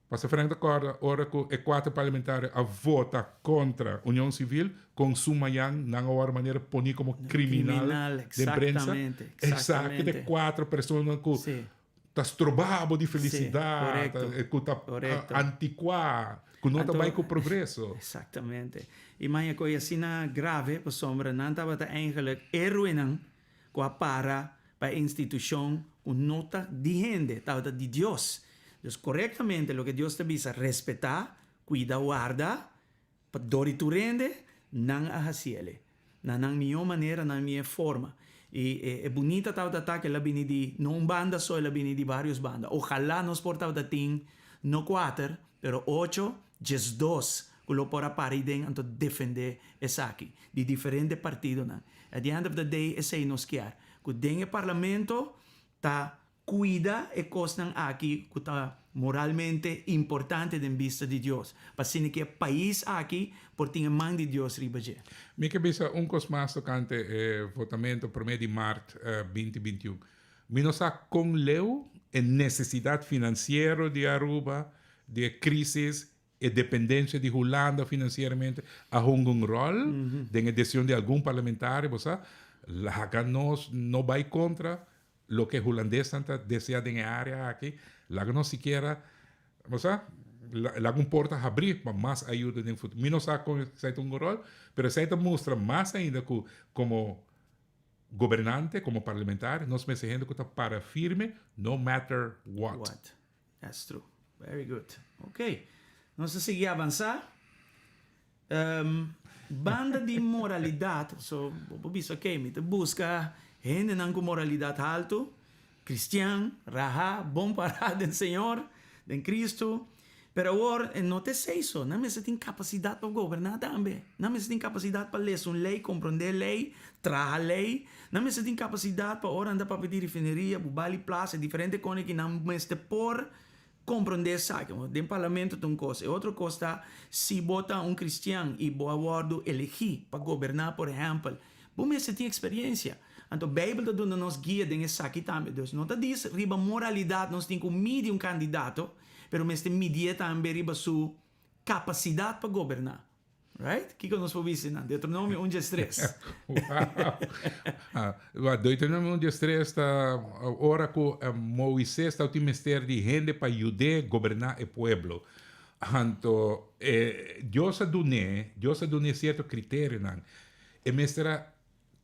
Pastor Frank ta kòrda ora ku e kuater parlamentario a vota kontra Union Sivil, kon su mayan nan a wòrdu manera poní komo kriminal den prensa. Esaki ta e kuater persona ku ta stroba bo di felisidat, ku ta antikuá, ku no ta bai ku progreso. Eksaktamente. I maña ku e asina grave pasobra nan tabata eigenlijk héroenan ku a para pa e institushon ku no ta di hende, tabata di Dios. Dus korektamente loke Dios ta bisa respetá, kuida, warda, pa dor di tur hende, nan a hasi el'e. Na nan mihó manera, na nan mihé forma. I e bunita tabata ta ku el a bini di no un banda so, el a bini di vários banda. Ojalá nos por tabata tin no kuater, pero ocho, 12 ku lo por a para ei den anto defendé esaki di diferente partidonan. At the end of the day esei nos kier, ku den e parlamento ta kuida e kosnan aki ku ta moralmente importante den bista di Dios, pa asina ku e pais aki por tin e man di Dios riba dje. Mi ke bisa un kos mas tokante e votamento promé di mart 2021. Mi no sa kon leu e nesesidat finansiero di Aruba, di e krisis, e dependensia di Hulanda finansieramente a hunga un ròl den e desishon di algun parlamentario, bo sa, laga nos no bai kontra loke hulandesnan ta desea den e área aki, laga nos sikiera, bo sa, laga un porta habrí pa mas ayuda den futuro. Mi no sa kon esei ta hunga un ròl, pero esei ta mustra mas ainda ku komo gobernante, komo parlamentario, nos mester hende ku ta para firme no matter what. What. That's true. Very good. Ok. Nos ta sigui avansá. Banda di moralidat, so bo por bisa ok, mi ta buska hendenan ku moralidat haltu, kristian, raha, bon pará den Señor, den Kristu. Pero awor e no ta esei so, nan mester tin kapasidat pa goberná tambe. Nan mester tin kapasidat pa lesa un lei, komprondé lei, traha lei. Nan mester tin kapasidat pa ora nan ta papia di refineria, Bubali Plaza, e diferente kone ki nan mester por komprondé esaki. Den parlamento ta un kos. E otro kos ta si bo ta un kristian i bo a wòrdu elegí pa goberná, por ehèmpel, bo mester tin eksperensia. Anto Beibel ta duna nos guia den esaki tambe. Dus no ta dis riba moralidat nos tin ku midi un kandidato. Pero mester midié tambe riba su kapasidat pa goberná. Right? Kiko nos por bisa nan? Deuteronomio un djes tres. Wow. Deuteronomio un djes tres ta ora ku Moises tabatin mester di hende pa yud'é goberná e pueblo. Anto Dios a dun'é, Dios a dun'é sierto kriterionan. E mester a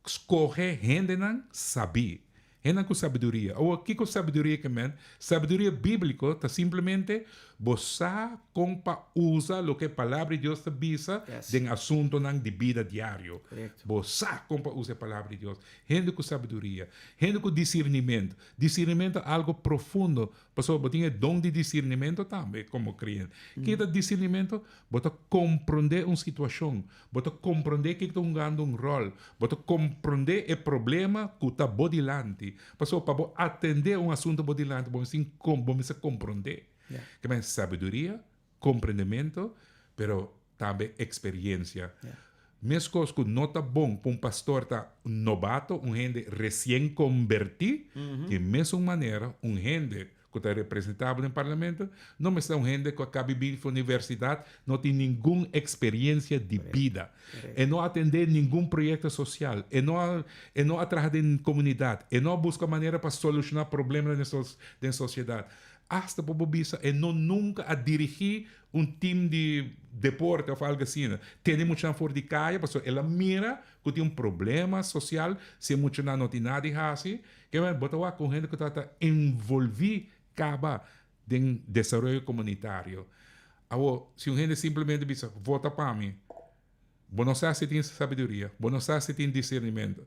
Skohe hendenan sabí, hendenan ku sabiduria. Awor, kiko sabiduria ke men? Sabiduria bíbliko ta simplemente bo sa kon pa usa loke e Palabra di Dios ta bisa den asuntonan di bida diario. Bo sa kon pa usa e Palabra di Dios. Hende ku sabiduria, hende ku disirnimentu. Disirnimentu ta algu profundo, pasobra bo tin e don di disirnimentu tambe komo kreyente. Kiko ta disirnimentu? Bo ta komprondé un situashon, Bo ta komprondé kiko ta hungando un ròl. Bo ta komprondé e problema ku ta bo dilanti. Pasobra pa bo atendé un asuntu bo dilanti, bo mester bo mester komprondé. Ke men sabiduria, komprendementu, pero tambe eksperiencia. Meskos ku no ta bon pa un pastor ta nobato, un hende resien kombertí, di e mesun manera un hende ku ta representá bo den parlamento, no mester ta un hende ku a kabi bini for universidat, no tin ningun eksperiensia di bida. E no a atendé ningun proyekto sosial, e no a e no a traha den komunidat, e no a buska manera pa solushoná problemanan den den sosiedat. Asta por bo bisa e no nunka a dirigí un tim di deporte òf algu asina. Tene muchanan for di kaya pasobra el a mira ku tin un problema sosial si e muchanan no tin nada di hasi. Ke men bo ta wak un hende ku ta ta envolví kaba den desaroyo komunitario. Awor, si un hende simplemente bisa, vota pa mi, bo no sa si tin sabiduria, bo no sa si tin disernimentu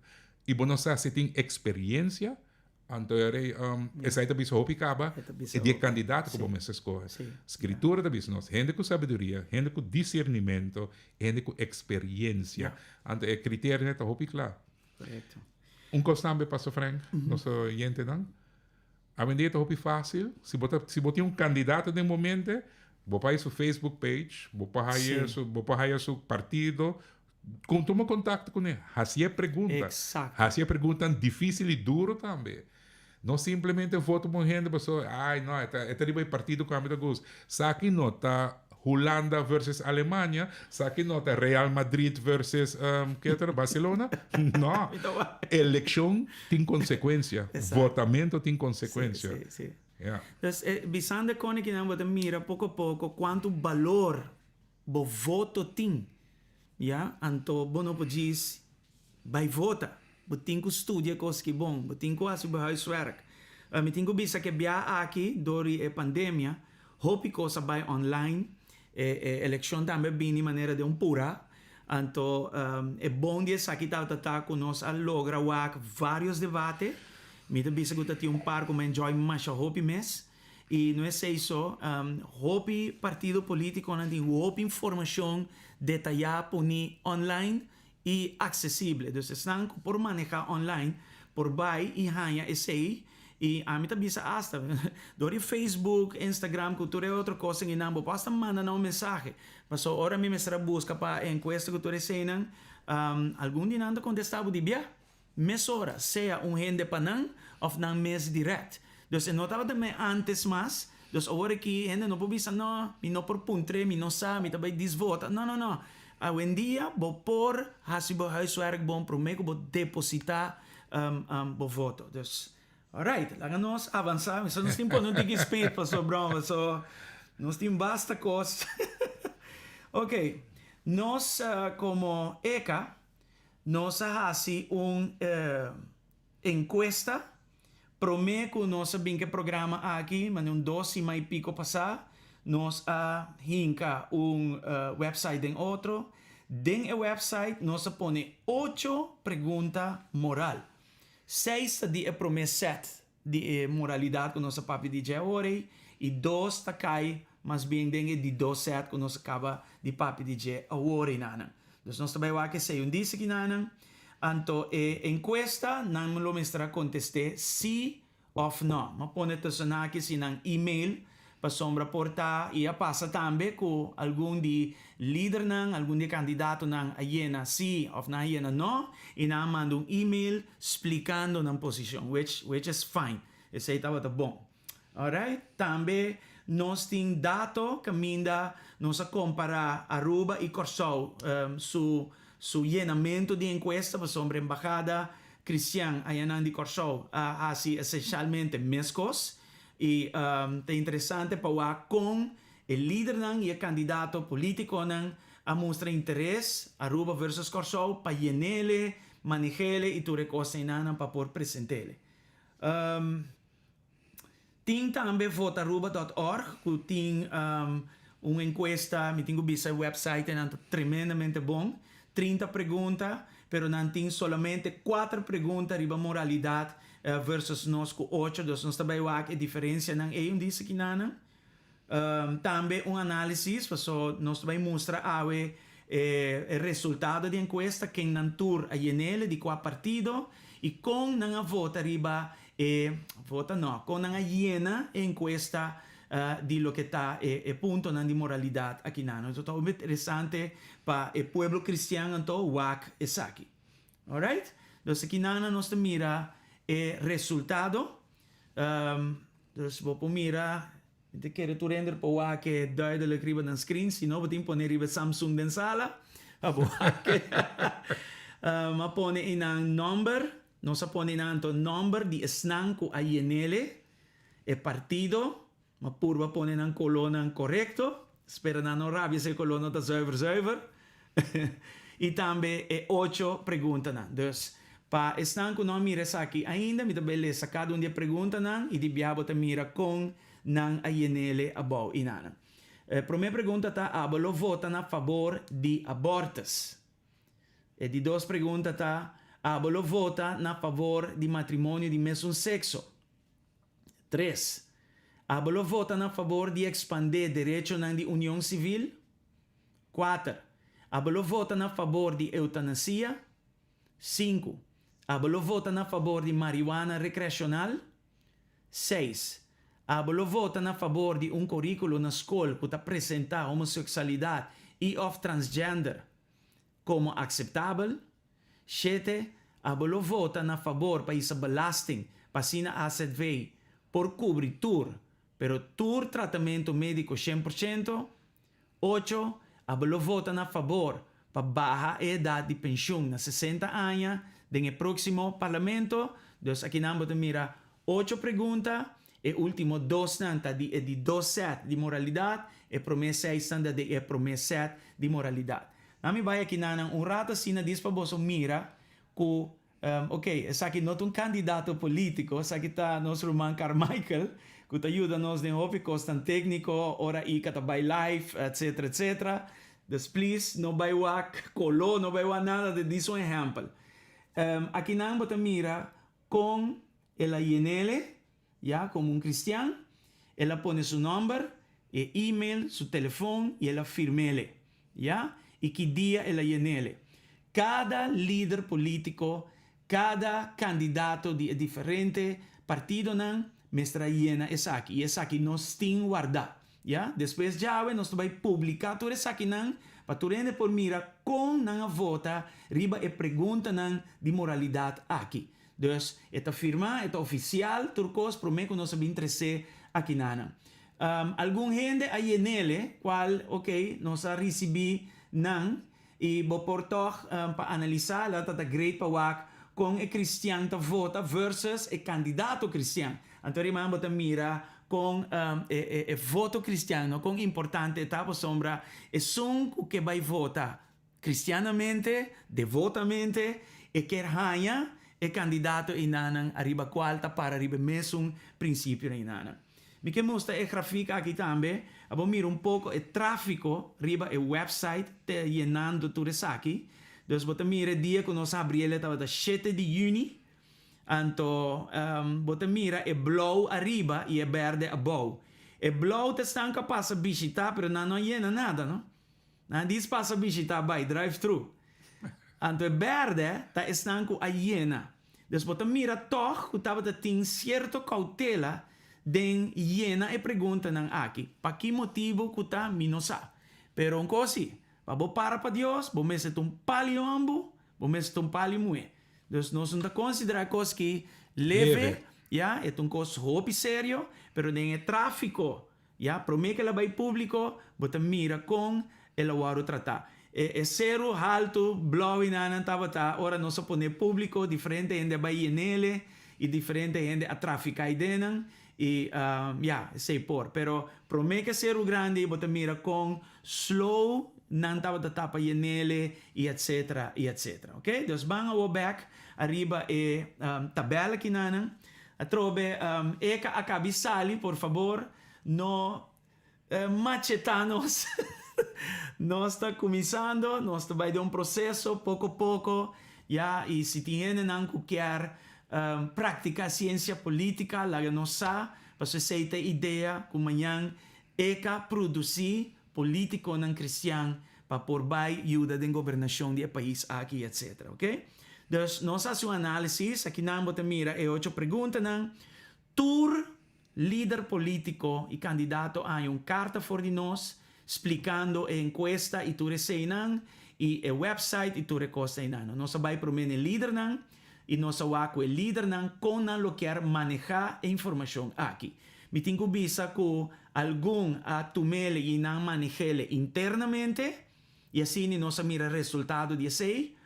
i bo no sa si tin eksperiencia. Anto e rei, esei ta bisa hopi kaba, e di e kandidato ku bo mester skohe. Skritura ta bisa nos, hende ku sabiduria, hende ku disernimento, hende ku eksperiensia. Anto e kriterionan ta hopi kla. Un kos tambe, Pastor Frank, nos oyentenan, awendia ta hopi fásil, si bo ta, si bo tin un kandidato den bo mente, bo por haya su Facebook page, bo por haya su, bo por haya su partido, Con tuma contacto con e, haci e pregunta. Exacto. Haci e preguntanan dificil y duro tambe. No simplemente vota pa un hende pasobra, ay no, e ta, e ta riba e partido cu ami ta gusta. Sa aki no ta Hulanda versus Alemania, sa aki no ta Real Madrid versus, ke otro, Barcelona. No. Mi ta wak. Eleccion tin consecuencia. Exacto. Votamento tin consecuencia. Si, si, si. Ja. Dus, bisando e konikinan bo ta mira poco poco cuanto balor bo voto tin. Ya, anto bo no por djis bai vota. Bo tin ku studia kos ki bon, bo tin ku hasi bo huiswerk. Mi tin ku bisa ke bia aki dor di e pandemia hopi kos a bai online, e e elekshon tambe a bini manera den un pura. Anto e bon di esaki tabata ta ku nos a logra wak varios debate. Mi ta bisa ku ta tin un par ku mi a enjoy masha hopi mes. I no esei so, hopi partido politiconan tin hopi informacion detayá poni online i accesible. Dus esnan cu por maneha online por bai i haña esei. I ami ta bisa asta, dor di Facebook, Instagram cu tur e otro cosnan einan bo por asta manda nan un mensahe. Pasobra ora mi mester a busca pa e encuesta cu tur eseinan, algun di nan ta contesta bo di bia. Mesora, sea un hende pa nan of nan mes direct. Dus e no tabata me antes mas, dus awor aki hende no por bisa no, mi no por puntr'é, mi no sa, mi ta bay disvota. No, no, no. Awendia bo por haci bo huiswerk bon prome cu bo deposita bo voto. Dus, alright, laga nos avansa. Mi sa nos tin pone un tiki speed paso broma, so nos tin basta cos. Ok, nos como ECA Nos a hasi un enkuesta promé ku nos a bin ku e programa aki, mane un dos siman i piko pasá, nos a hinka un wèpsait den otro. Den e wèpsait nos a pone ocho pregunta moral. Seis ta di e promé sèt di e moralidat ku nos a papia di dje awor ei, i dos ta kai mas bien den e di dos sèt ku nos a kaba di papia di dje awor ei nanan. Dus nos ta bai wak esei un disa kinanan. Anto e enkuesta nan lo mester a kontest'é sí òf nò. Mi a pone tussen aki si nan email pasobra por ta i a pasa tambe ku algun di lidernan, algun di e kandidatonan a yena sí òf nan a yena nò i nan a manda un email splikando nan posishon, which which is fine, esei tabata bon. Alright, tambe nos tin dato kaminda nos a kompará Aruba i Kòrsou su su yenamentu di enkuesta pasobra embahada kristian ayanan di Kòrsou a hasi esenshalmente meskos. I ta interesante pa wak kon e lidernan i e kandidato politikonan a mustra interes, Aruba versus Kòrsou, pa yen'ele, maneh'ele i tur e kos einanan pa por present'ele. Tin tambe votaruba dot org ku tin un enkuesta, mi tin ku bisa e website einan ta tremendamente bon, 30 pregunta, pero nan tin solamente kuater pregunta riba moralidat versus nos ku ocho, dus nos ta bai wak e diferensianan ei un disa kinanan. Tambe un análisis, paso nos ta bai mustra awe e resultado di enkuesta, ken nan tur a yen'ele, di kua partido i kon nan a vota riba e, vota no, kon nan a yena e enkuesta di loke ta e puntonan di moralidat akinan. Entonces ta hopi interesante pa e pueblo kristian anto wak esaki. Alright? Dus akinan nos ta mira e resultado. Dus bo por mira, mi ta kere tur hende por wak e duidelijk riba nan screen, si no bo tin pone riba e Samsung den sala pa bo wak e. Mi a pone einan nomber, nos a pone einan anto nomber di esnan ku a yenele e partido, mi a purba pone nan kolónan korekto, spera nan no rabia si e koló no ta zuiver zuiver. I tambe e ocho preguntanan. Dus, pa esnan ku no a mira esaki ainda, mi ta bai lesa kada un di e preguntanan i di bia bo ta mira kon nan a yen'ele abou i nanan. E promé pregunta ta, Abo lo vota na fabor di abortus? E di dos pregunta ta, Abo lo vota na favor di matrimonio di mesun sekso? 3. Abo lo vota na favor di ekspandé derechonan di union sivil? 4. Abo lo vota na favor di eutanasia? 5. Abo lo vota na favor di marihuana rekreashonal? 6. Abo lo vota na favor di un kuríkulo na skol ku ta presentá homoseksualidat i òf transgender komo akseptabel? 7. Abo lo vota na favor pa hisa belasting pa asina AZV por kubri tur, pero tur tratamentu médiko 100%? 8. Abo lo vota na fabor pa baha e edat di penshun na 60 aña den e próksimo parlamento? Dus akinan bo ta mira ocho pregunta, e último dosnan ta di e di dos sèt di moralidat, e promé seisnan ta di e promé sèt di moralidat. Nan mi bai akinanan un rato asina dis pa boso mira ku Ok, esaki no ta un kandidato polítiko, esaki ta nos ruman Carmichael ku ta yuda nos den hopi kosnan tékniko, ora Ika ta bai live, etcetera, etcetera. Dus please, no bai wak koló, no bai wak nada, ta dis un ehèmpel. Akinan bo ta mira kon el a yen'ele, ya, komo un kristian, el a pone su nòmber, e email, su telefon i el a firm'ele. Ya, i ki dia el a yen'ele. Kada lider polítiko, kada kandidato di e diferente partidonan mester a yena esaki, i esaki nos tin wardá. Ya, despues djawe nos ta bai publiká tur esakinan pa tur hende por mira kon nan a vota riba e preguntanan di moralidat aki. Dus, e ta firmá, e ta ofisial, tur kos promé ku nos a bin tres'é akinanan. Algun hende a yen'ele, kual, ok, nos a risibí nan, i bo por tòg pa analisá, la ta ta great pa wak kon e kristian ta vota versus e kandidato kristian. Anto riba bo ta mira kon e voto kristian, no, kon importante e ta pasobra esun ku ke bai vota Kristianamente, devotamente, e kier haña e kandidato einanan ariba kual ta para riba e mesun prinsipionan einanan. Mi ke mustra e grafik aki tambe, abo mira un poko e tráfiko riba e wèpsait te yenando tur esaki. Dus bo ta mira e dia ku nos habri el e tabata 7 di yüni, anto bo ta mira e blou ariba i e bèrdè abou. E blou ta esnan ku a pasa bishitá pero nan no a yena nada no. Nan dis pasa bishita bai drive thru. Anto e berde ta esnan ku a yena. Dus bo ta mira tòg ku tabata tin sierto koutela den yena e preguntanan aki. Pa ki motibu ku ta mi no sa. Pero un kos si, pa bo para pa Dios bo mester ta un pali hòmbu, bo mester ta un pali muhé. Dus nos no ta konsiderá e kos ki leve, ya, e ta un kos hopi serio, pero den e tráfiko Ya, promé ku el a bai públiko, bo ta mira kon el a wòrdu tratá. E e seru haltu blou i nan tabata ora nos a pon'é públiko, diferente hende a bai yen'ele i diferente hende a trafiká idenan i, ya, esei por. Pero promé ku e seru grandi bo ta mira kon slow nan tabata tapa yen'ele i etsetera i etsetera. Oké, dus ban awor bèk ariba e tabèl akinanan. Atrobe Eka a kabi sali, por fabor no machetá nos. Nos ta kuminsando, nos ta bai den un proseso poko poko, ya, i si tin hendenan ku kier praktiká siensia polítika laga nos sa, pasobra esei ta e idea ku mañan Eka produsí polítikonan kristian pa por bai yuda den gobernashon di e pais aki etcetera ok. Dus nos hasi un análisis, akinan bo ta mira e ocho preguntanan. Tur lider polítiko i kandidato a haña un karta for di nos splikando e enkuesta i tur eseinan i e wèpsait i tur e kos einan. Nos a bai promé na e lidernan i nos a wak ku e lidernan kon nan lo kier manehá e informashon aki. Mi tin ku bisa ku algun a tum'ele i nan maneh'ele internamente i asina nos a mira resultado di esei.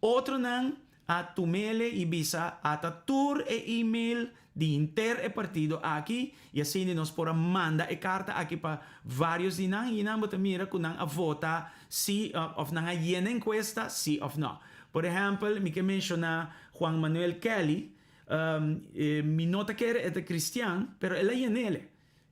Otronan a tum'ele i bisa ata tur e email di henter e partido aki i asina nos por a manda e karta aki pa vários di nan i nan bo ta mira ku nan a vota si òf nan a yena enkuesta si òf nò. Por ehèmpel mi ke menshoná Juan Manuel Kelly. Mi no ta kere e ta cristian, pero el a yenele.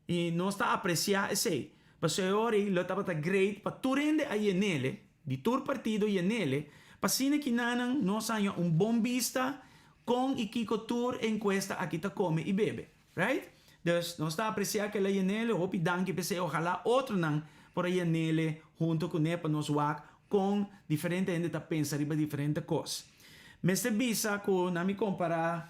I nos ta aprecia esey. Pasobra e ora ey lo tabata great pa tur hende a yenele, di tur partido yenele, Pa asina kinanan nos haña un bon bista kon i kiko tur e enkuesta aki ta kome i bebe. Right? Dus nos ta apresiá ku el a yen'ele, hopi danki p'esei, ojalá otronan por a yen'ele hunto kuné pa nos wak kon diferente hende ta pensa riba diferente kos. Mester bisa ku na mi kompará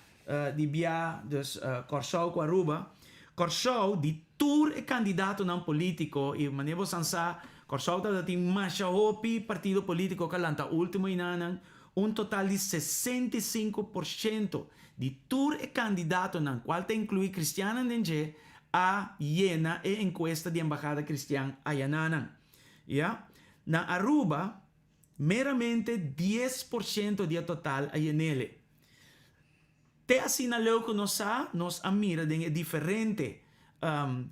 di bia dus Kòrsou ku Aruba, Kòrsou di tur e kandidatonan polítiko i manera bo san sa Kòrsou tabata tin masha hopi partido polítiko ku a lanta último inanan, un total di 65% di tur e kandidatonan kual ta inkluí kristiannan den dje a yena e enkuesta di Embahada Kristian ayananan. Ya. Na Aruba meramente 10% di e total a yen'ele. Te asina leu ku nos sa, nos a mira den e diferente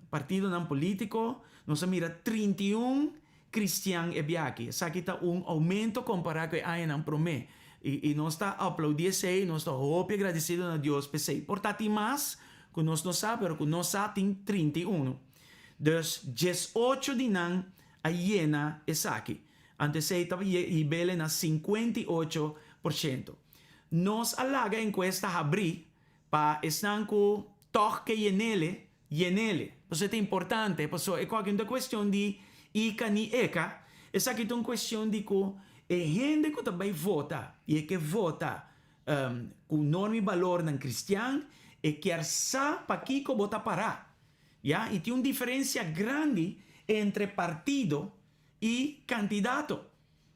partidonan polítiko, nos a mira 31 kristian e biaha. Esaki ta un oumento kompará ku e añanan promé. I nos ta aplaudí esei, nos ta hopi agradesido na Dios p'esei. Por ta tin mas ku nos no sa, pero ku nos sa tin 31. Dus 18 di nan a yena esaki. Anto esei ta hib'el na 58%. Nos a laga enkuesta habrí pa esnan ku tòg ke yen'ele, yen'ele. Pasobra e ta importante, pasobra e kòke no ta kuestion di ika ni eka, esaki ta un kuestion di ku e hende ku ta bai vota i e ke vota ku norma i balornan kristian, e kier sa pakiko bo ta pará. Ya, i tin un diferensia grandi entre partido i kandidato.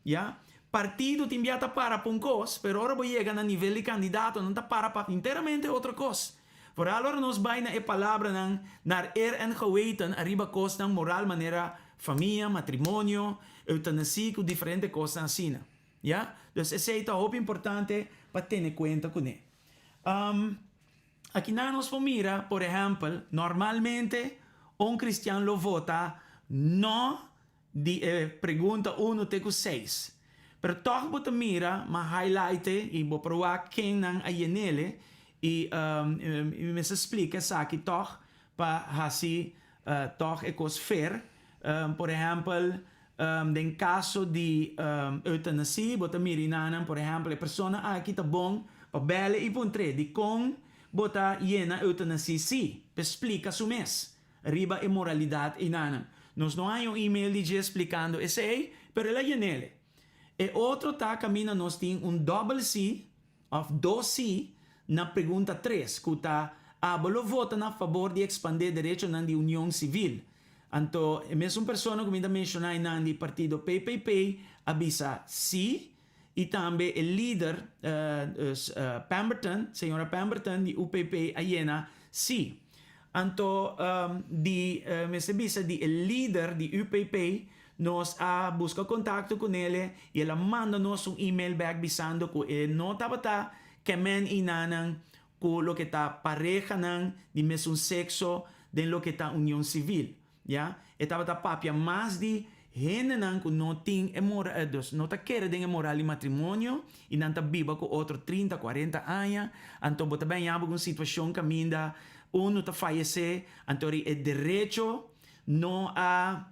Ya, partido tin bia ta para pa un kos, pero ora bo yega na nivel di kandidato nan ta para pa enteramente otro kos. Vooral ora nos bai na e palabranan naar eer en geweten ariba kosnan moral manera famia, matrimonio, eutanasie ku diferente kosnan asina. Ya, dus esei ta hopi importante pa tene kuenta kuné. Akinan nos por mira, por ehèmpel, normalmente un kristian lo vota no di e pregunta unu te ku seis. Pero tòg bo ta mira, m'a highlight i bo por wak kennan a yen'ele i mi mester splika esaki tòg pa hasi tòg e kos fair. Por ehèmpel, den kaso di eutanasie bo ta mira inanan, por ehèmpel, e persona aki ta bon pa bèl'e i puntr'é dikon bo ta yena eutanasie si, p'e splika su mes. Riba e moralidad einanan. Nos no haña un email di dje splicando esey, pero el a yenele. E otro ta caminda nos tin un dobbel si of dos si na pregunta tres, cu ta, Abo lo vota na fabor di expande derechonan di union civil? Anto e mesun persona cu mi ta menciona einan di partido PPP a bisa si, y tambe e lider, dus Pemberton, señora Pemberton di UPP a yena si. Anto di mester bisa di e lider di UPP nos a busca contacto cu nele y el a manda nos un email back bisando cu e no tabata kemen inanan cu loke ta parehanan di mesun sexo den loke ta union civil. Ya, e tabata papia mas di hendenan ku no tin e moral, dus no ta kere den e moral di matrimonio i nan ta biba ku otro 30, 40 aña, anto bo ta bin haña bo ku un situashon kaminda unu ta fayesé, anto ri e derecho no a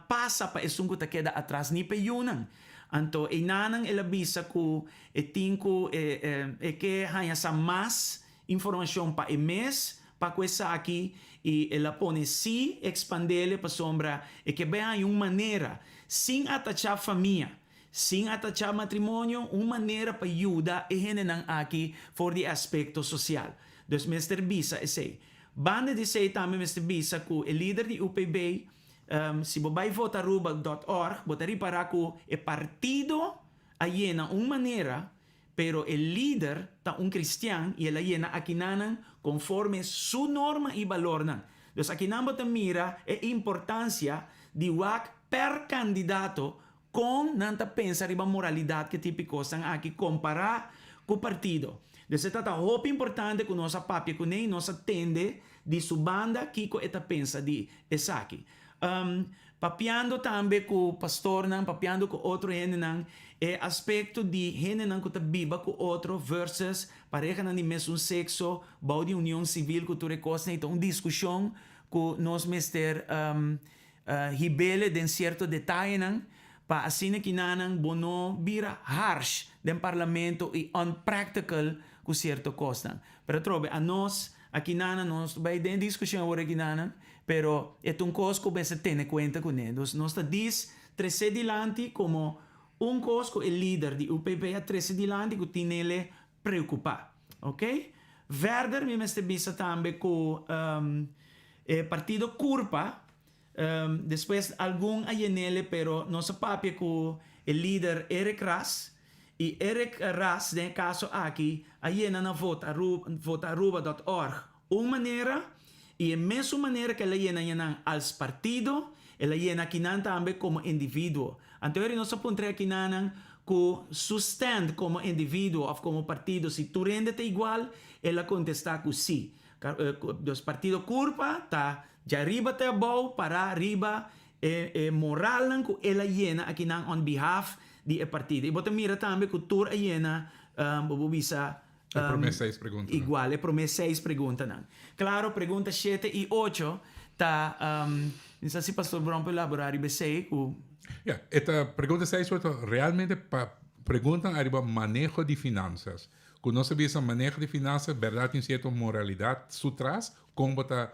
pasa pa esun ku ta keda atras ni pa e yunan. Anto einanan el a bisa ku e tin ku e ke haña sa mas informashon pa e mes pa ku esaki i el a pone sí ekspandele pasobra e ke bai haña un manera sin atachá famia, sin atachá matrimonio, un manera pa yuda e hendenan aki for di e aspekto sosial. Dus mester bisa esei. Banda di esei tambe mester bisa ku e lider di UPB, si bo bai votaruba dòt org bo ta ripará ku e partido a yena un manera. Pero e lider ta un cristian y el a yena akinanan conforme su norma y balornan. Dus akinan bo ta mira e importancia di wak per candidato con nan ta pensa riba moralidad ke tipo cosnan aki compara cu partido. Dus e ta ta hopi importante cu nos a papia cune y nos a tende di su banda kico e ta pensa di esaki. Papiando tambe ku pastornan, papiando ku otro hendenan, e aspekto di hendenan ku ta biba ku otro versus parehanan di mesun sekso bou di union sivil ku tur e kosnan ei ta un diskushon ku nos mester hib'ele den sierto detayenan. Pa asina kinanan bo no bira harsh den parlamento y unpractical cu cierto cosnan. Pero atrobe anos akinanan nos bay den discusion awor akinanan, pero e ta un cos cu mester tene cuenta cune. Dus nos ta dis trece dilanti como un cos cu e lider di UPP a trece dilanti cu tinele preocupa. Ok? Verder mi mester bisa tambe cu e partido Curpa Despues algun a yenele pero nos a papia cu e lider Eric Ras y Eric Ras den e caso aki a yena na vota votaaruba dot org un manera y e mesun manera cu el a yena yanan als partido el a yena akinan tambe como individuo. Anto eri nos a puntra akinanan cu su stand como individuo of como partido si tur hende ta igual el a contesta cu si. Dus partido Curpa ta djariba te abou pará riba e e moralnan ku el a yena akinan on behalf di e partido. I bo ta mira tambe ku tur a yena bo por bisa E promé seis preguntanan. Igual, e promé seis preguntanan. Klaro, pregunta shete i ocho ta mi sa si Pastor Bron por elaborá riba esei ku. Ya, e ta pregunta seis i ocho realmente pa preguntan ariba maneho di finansas. Ku nos a bisa maneho di finansa bèrdat tin sierto moralidat su tras, kon bo ta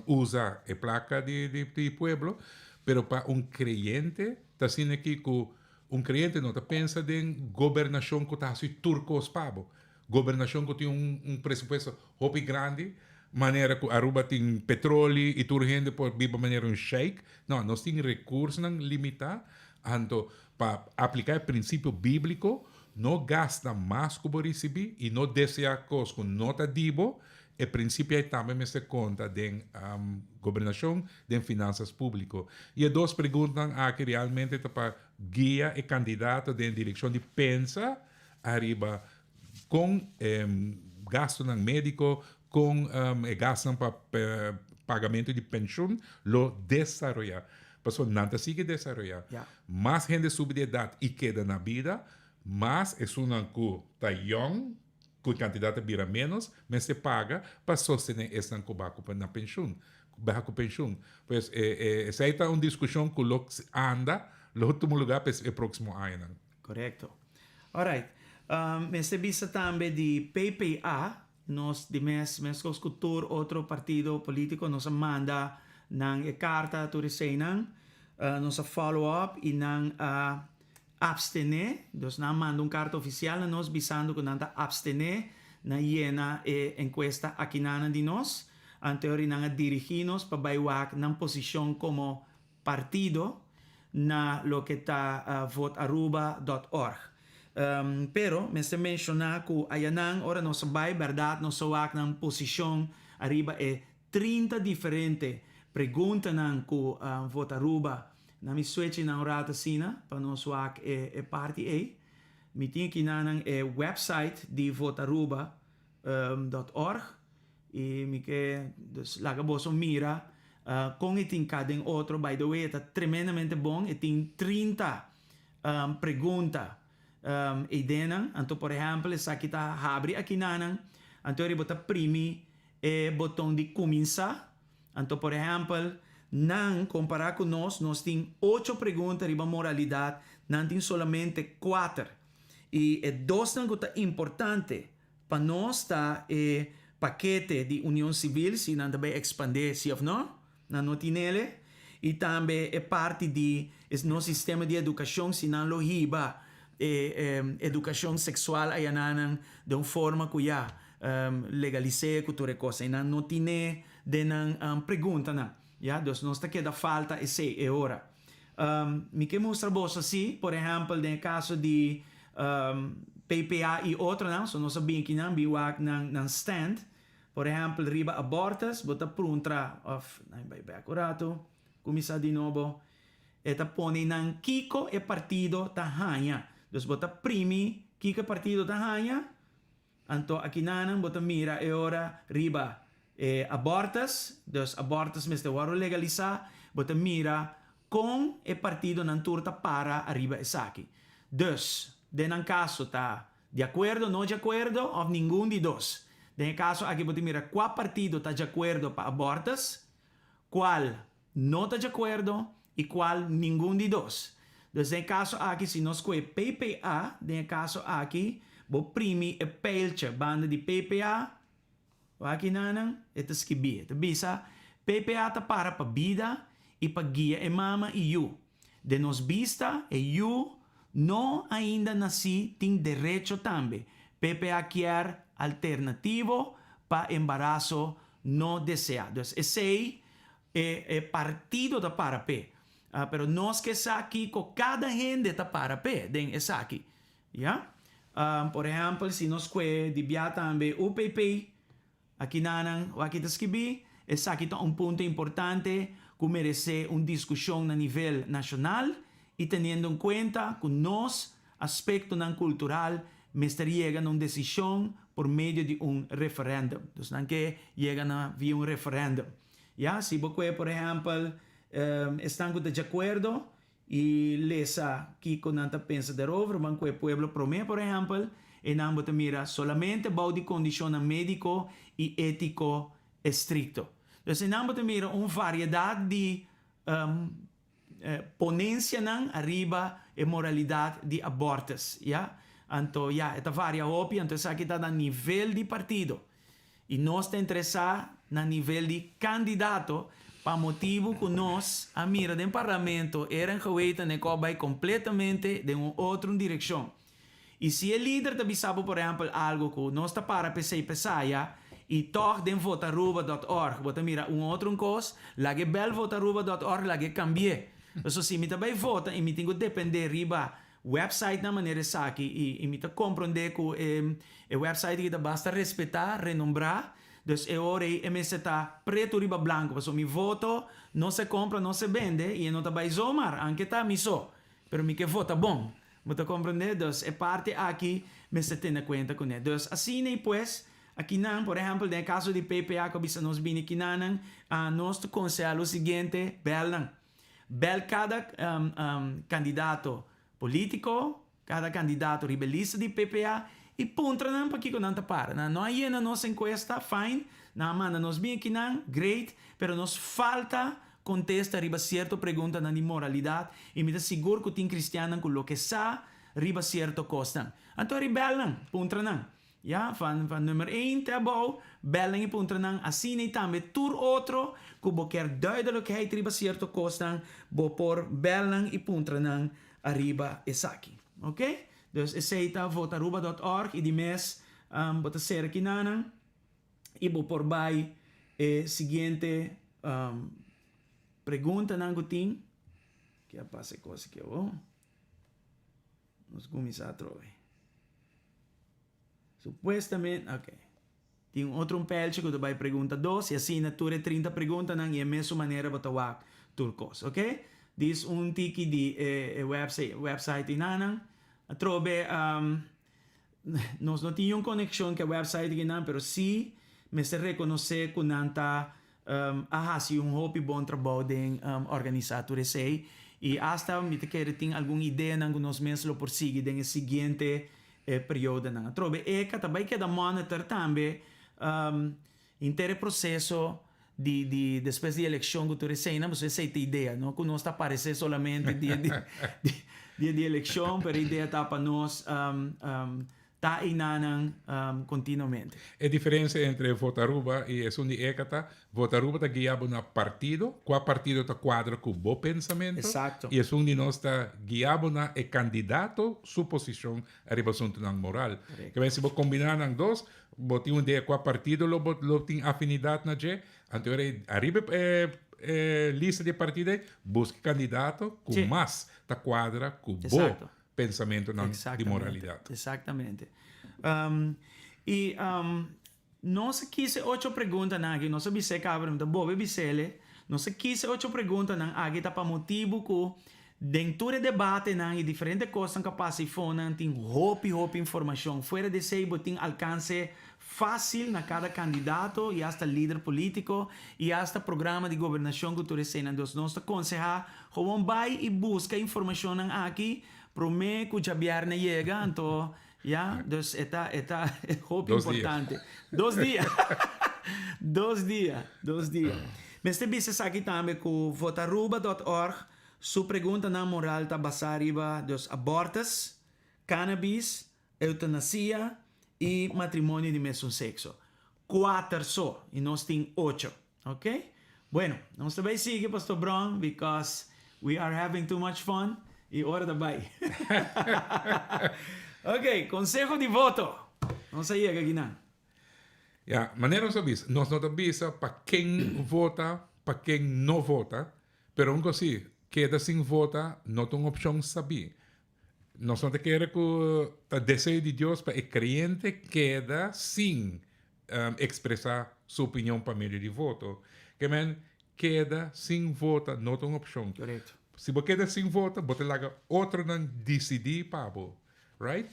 usa e plaka di di pueblo, pero pa un kreyente ta asina aki ku un kreyente no ta pensa den gobernashon ku ta hasi tur kos pa bo, gobernashon ku tin un un presupuesto hopi grandi, manera ku Aruba tin petroli i tur hende por biba manera un sheik, no, nos tin rekursonan limitá, anto pa apliká e prinsipio bíbliko No gasta mas ku bo risibí i no deseá kos ku no ta di bo. E prinsipio ei tambe mester konta den gobernashon, den finansas públiko. I e dos preguntanan aki realmente ta pa guia e kandidato den direkshon di pensa ariba kon e gastunan médiko, kon e gastunan pa pagamentu di penshun lo desaroyá. Pasobra nan ta sigui desaroyá. Mas hende subi di edat i keda na bida, mas esunnan ku ta yòn, ku e kantidat ta bira ménos, mester paga pa sostené esnan ku ba ku na penshun, ku baha ku penshun. Pues e esei ta un diskushon ku lo anda, lo tuma lugá pa e próksimo añanan. Korekto. Alright. Mester bisa tambe di PPA. Nos di mes, meskos ku tur otro partido polítiko, nos a manda nan e karta tur eseinan. Nos a follow up i nan a apstené. Dus nan a manda un karta ofisial na nos bisando ku nan ta apstené na yena e enkuesta akinanan di nos. Anteori nan a dirigí nos pa bai wak nan posishon komo partido na loke ta votaruba dot org. Pero mester menshoná ku ayanan ora nos a bai bèrdat nos a wak nan posishon ariba e 30 diferente preguntanan ku Votaruba na mi swechi nan un rato asina pa nos wak e parti ei. Mi tin aki nan e website di votaruba dot org I mi ke dus laga boso mira kon e tin ka den otro. By the way e ta tremendamente bon. E tin 30 pregunta eidennan. Anto por ehèmpel esaki ta habri akinanan. Anto eri bo ta primi e boton di kuminsá. Anto por ehèmpel nan kompará ku nos, nos tin ocho pregunta riba moralidat, nan tin solamente kuater. I e dosnan ku ta importante Pa nos ta e pakete di union civil si nan ta bay expande si of no, nan no tinele, y tambe e parti di nos sistema di educacion si nan lo hiba e educacion sexual ayananan den un forma cu ya legalise cu tur e cos ey nan no tine den nan preguntanan ya, dus nos ta keda falta esey e ora. Mi ke mustra boso si, por ehèmpel den e kaso di PPA i otronan, so nos a bin akinan bin wak nan nan stand. Por ehèmpel riba abortus bo ta puntra òf nan bai bèk un ratu, kuminsá di nobo, e ta pone nan kiko e partido ta haña. Dus bo ta primi kiko e partido ta haña, Anto akinanan bo ta mira e ora riba e abortus, dus abortus mester wòrdu legalisá, bo ta mira kon e partidonan tur ta para ariba esaki. Dus, den nan kaso ta di akuerdo, no di akuerdo òf ningun di dos. Den e kaso aki bo ta mira kua partido ta di akuerdo pa abortus, kual no ta di akuerdo i kual ningun di dos. Dus den e kaso aki si nos kohe PPA, den e kaso aki bo primi e pijltje banda di PPA, wak nan, e ta skibí, e ta bisa, PPA ta para pa bida i pa guia e mama i yu. Den nos bista e yu no ainda nasí tin derecho tambe. PPA kier alternativo pa embaraso no deseá. Dus esei e e partido ta para p'e. Pero nos ke sa kiko kada hende ta para p'e den esaki. Ya. Por ehèmpel si nos kue di bia tambe UPP, Akinanan wak ta skibí, Esaki ta un punto importante ku meresé un diskushon na nivel nashonal i teniendo en kuenta ku nos aspektonan kultural mester yega na un desishon por medio di un referèndum. Dus nan ke yega na via un referèndum. Ya, si bo kue por ehèmpel esnan ku ta djakuerdo I lesa kiko nan ta pensa derover, ban ku e pueblo promé, por ehèmpel, einan bo ta mira solamente bou di kondishonnan médiko i étiko estrikto. Dus einan bo ta mira un variedat di ponensianan ariba e moralidat di abortus, ya. Anto, ya, e ta varia hopi, anto esaki ta na nivel di partido. I nos ta interesá na nivel di kandidato pa motibu ku nos a mira den parlamento era en geweten e kò bai kompletamente den un otro direkshon. I si e lider ta bisa bo por ehèmpel algu ku nos ta para p'esei p'esaya i tòg den votaruba dòt org bo ta mira un otro kos, lag'e bèl votaruba dòt org lag'e kambi'é. Pasobra si mi ta bai vota i mi tin ku dependé riba Websitenan manera esaki i mi ta komprondé ku e e website aki ta basta respetá, renombrá, dus e ora ei e mester ta pretu riba blanku pasobra mi voto no se kompra, no se bende i e no ta bai zomar, anke ta mi so, pero mi ke vota bon. Bo ta komprondé? Dus e parti aki mester tene kuenta kuné. Dus asina i pues akinan, por ehèmpel den e kaso di PPA ku a bisa nos bini kinanan, nos ta konsehá lo siguiente, bèl nan. Bel kada kandidato polítiko, kada kandidato riba e lista di PPA i puntra nan pakiko nan ta para. Nan no a yena nos enkuesta, fine, nan a manda nos bien kinan, great, pero nos falta kontesta riba sierto preguntanan di moralidat i mi ta sigur ku tin kristiannan ku loke sa riba sierto kosnan. Anto a ribel nan, puntra nan. Ya, van van nummer één te abou, bel nan i puntra nan asina i tambe tur otro ku bo kier duidelijkheid riba sierto kosnan, bo por bel nan i puntra nan ariba esaki. Ok? Dus esei ta votaruba dòt org i di mes bo ta sera kinanan i bo por bai e siguiente preguntanan ku tin. Ke a pasa e kos aki awor? Nos kuminsá atrobe. Supuestamente, ok. Tin un otro un pijltje ku ta bai pregunta dos i asina tur e 30 preguntanan i e mesun manera bo ta wak tur kos, ok? Dis un tiki di e e website website einanan. Atrobe nos no tin yun konekshon ku e website akinan pero si mester rekonosé ku nan ta a hasi un hopi bon trabou den organisá tur esei i asta mi ta kere tin algun ideanan ku nos mes lo por sigui den e siguiente periodonan. Atrobe ECA ta bai keda monitor tambe henter e proseso di di despues di elekshon ku tur eseinan pasobra esei ta idea no ku nos ta aparesé solamente dia di dia di elekshon pero e idea ta pa nos Ta einanan continuamente. E diferencia entre Vota Aruba y esun di ECA ta, Vota Aruba ta guia bo na partido, cua partido ta cuadra cu bo pensamento, y esun di nos ta guia bo na e candidato su posicion ariba asuntonan moral. Kebien si bo combina nan dos, bo tin un idea cua partido lo bo lo tin afinidad na dje, anto ora ariba e e lista di e partido ey, busca e candidato cu mas ta cuadra cu bo pensamentonan di moralidad. Exactamente. Y nos a kis e ocho preguntanan aki, nos a bis'é caba, mi ta bobe bis'ele, nos a kis e ocho preguntanan aki ta pa motibu cu den tur e debatenan y diferente cosnan cu a pasa eyfonan tin hopi hopi informacion. Fuera di esey bo tin alcance facil na cada candidato y hasta lider politico y hasta programa di gobernacion cu tur eseynan. Dus nos ta conseha Gewoon bai i buska informashonnan aki promé ku djabièrnè yega, anto ya, dus e ta e ta hopi importante. Dos dia. Dos dia, dos dia. Mester bisa esaki tambe ku votaruba dòt org. Su preguntanan moral ta basá riba dus abortus, cannabis, eutanasia i matrimonio di mesun sekso. Kuater so, i nos tin ocho. Ok? Bueno, nos ta bai sigui Pastor Bron because we are having too much fun i ora ta bai. Ok, konseho di voto. Nos a yega akinan. Ya, manera nos a bisa, nos no ta bisa pa ken vota, pa ken no vota, pero un kos si, keda sin vota no ta un opshon sabí. Nos no ta kere ku ta deseo di Dios pa e kreyente keda sin ekspresá su opinion pa medio di voto. Ke men, keda sin vota no ta un opshon. Korekto. Si bo keda sin vota, bo ta laga otronan disidí pa bo. Right?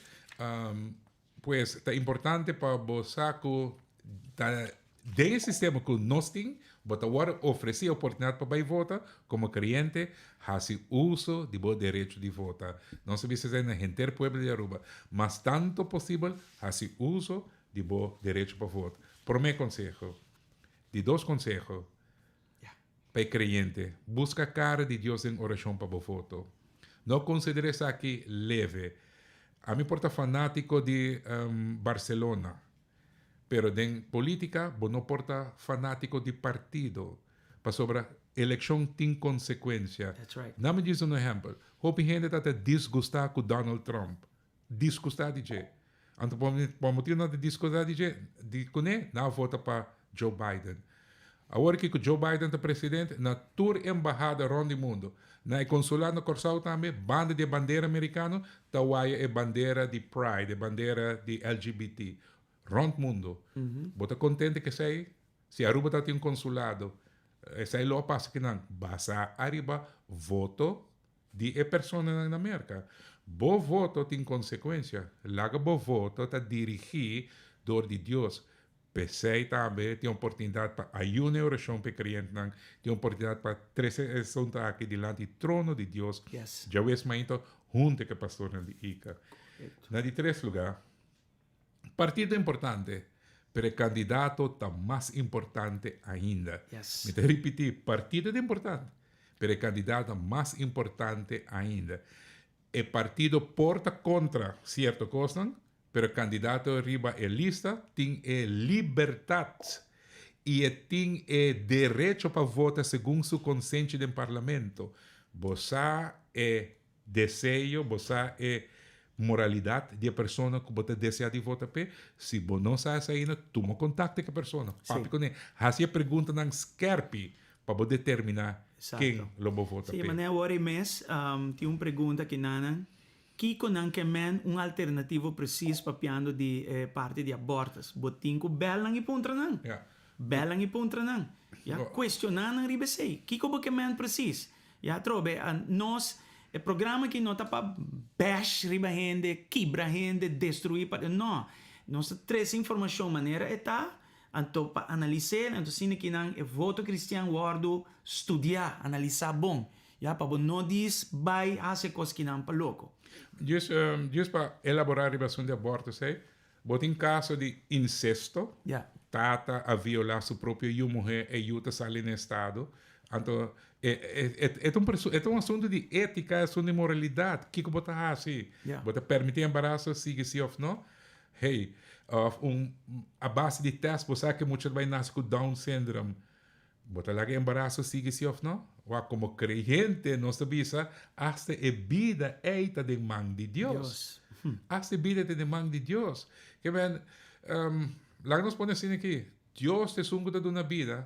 Pues ta importante pa bo sa ku ta den e sistema ku nos tin, bo ta wòrdu ofresí e oportunidat pa bai vota, komo kreyente hasi uso di bo derecho di vota. Nos ta bisa esei na henter pueblo di Aruba, mas tanto posibel hasi uso di bo derecho pa vota. Promé konseho. Di dos konseho, pa e kreyente, buska kara di Dios den orashon pa bo voto. No konsiderá esaki leve. Ami por ta fanátiko di Barcelona, pero den polítika bo no por ta fanátiko di partido, pasobra elekshon tin konsekuensia. Nan mi djis un ehèmpel. Hopi hende ta ta disgustá ku Donald Trump. Disgustá di dje. Anto pa motibu nan ta disgustá di dje, di kuné nan a vota pa Joe Biden. Awor ki ku Joe Biden ta presidente, na tur embahada rònt di mundu, na e konsulado na Kòrsou tambe, banda di e bandera merikano ta waya e bandera di Pride, e bandera di LGBT. Rònt mundu. Bo ta kontente ku esei? Si Aruba ta tin un konsulado, esei lo a pasa kinan? Basá ariba voto Di e personanan na Merka. Bo voto tin konsekuensia. Laga bo voto ta dirigí dor di Dios. P'esei tambe tin oportunidat pa ayuna i orashon p'e kreyentnan. Tin oportunidat pa trese e asuntu aki dilanti trono di Dios djawees mainta huntu ku e pastornan di Ika. Na di tres lugá, partido ta importante, pero e kandidato ta mas importante ainda. Mi ta ripití, partido ta importante, Pero e kandidato mas importante ainda. E partido por ta kontra sierto kosnan, pero e kandidato riba e lista tin e libertat i e tin e derecho pa vota segun su konsenshi den parlamento. Bo sa e Deseo, bo sa e moralidad di e persona cu bo ta desea di vota p'e? Si bo no sa esei ainda, tuma contacto cu e persona, papia cu ne, haci e preguntanan skerpi pa bo determina ken lo bo vota Sí, p'e. manera awor e mes tin un pregunta ki nanan, Kiko nan ke men un alternativo precies papiando di e parti di abortus? Bo tin cu bel nan y puntra nan. Bel nan y puntra nan. Ya, cuestiona nan riba esei. Kiko bo ke men precies? Ya atrobe, a nos, e programa aki no ta pa bash riba hende, kibra hende, destruí pa, no. Nos ta trese informashon manera e ta, anto pa analis'é, anto asina ki nan e voto kristian wòrdu studiá, analisá bon, ya, pa bo no dis bai hasi e kos kinan pa loko. Djis, djis pa elaborá riba asuntu di aborto esei, bo tin kaso di insesto, tata a violá su propio yu muhé, e yu ta sali na estado, anto e e e ta un e ta un asuntu di étika, e asuntu di moralidat, kiko bo ta hasi? Bo ta permití embaraso sigui si òf no? Hey, òf un a base di tèst bo sa ku e mucha ta bai nase ku down syndrome, Bo ta laga embaraso sigui si of no? Wak, komo kreyente nos ta bisa, Asta e bida ei ta den man di Dios. Asta e bida ta den man di Dios. Ke men, laga nos pone asina aki, Dios ta esun ku ta duna bida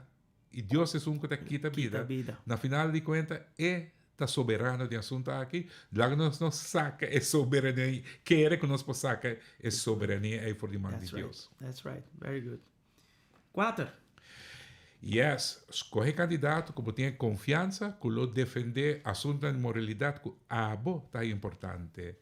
i Dios ta esun ku ta kita bida. Na final di kuenta e ta soberano den asuntu aki. Laga nos no saka e soberania, kere ku nos por saka e soberania ei for di man di Dios. That's right. Very good. Kuater. Yes, skohe kandidato ku bo tin e konfiansa ku lo defendé asuntunan di moralidat ku abo ta importante.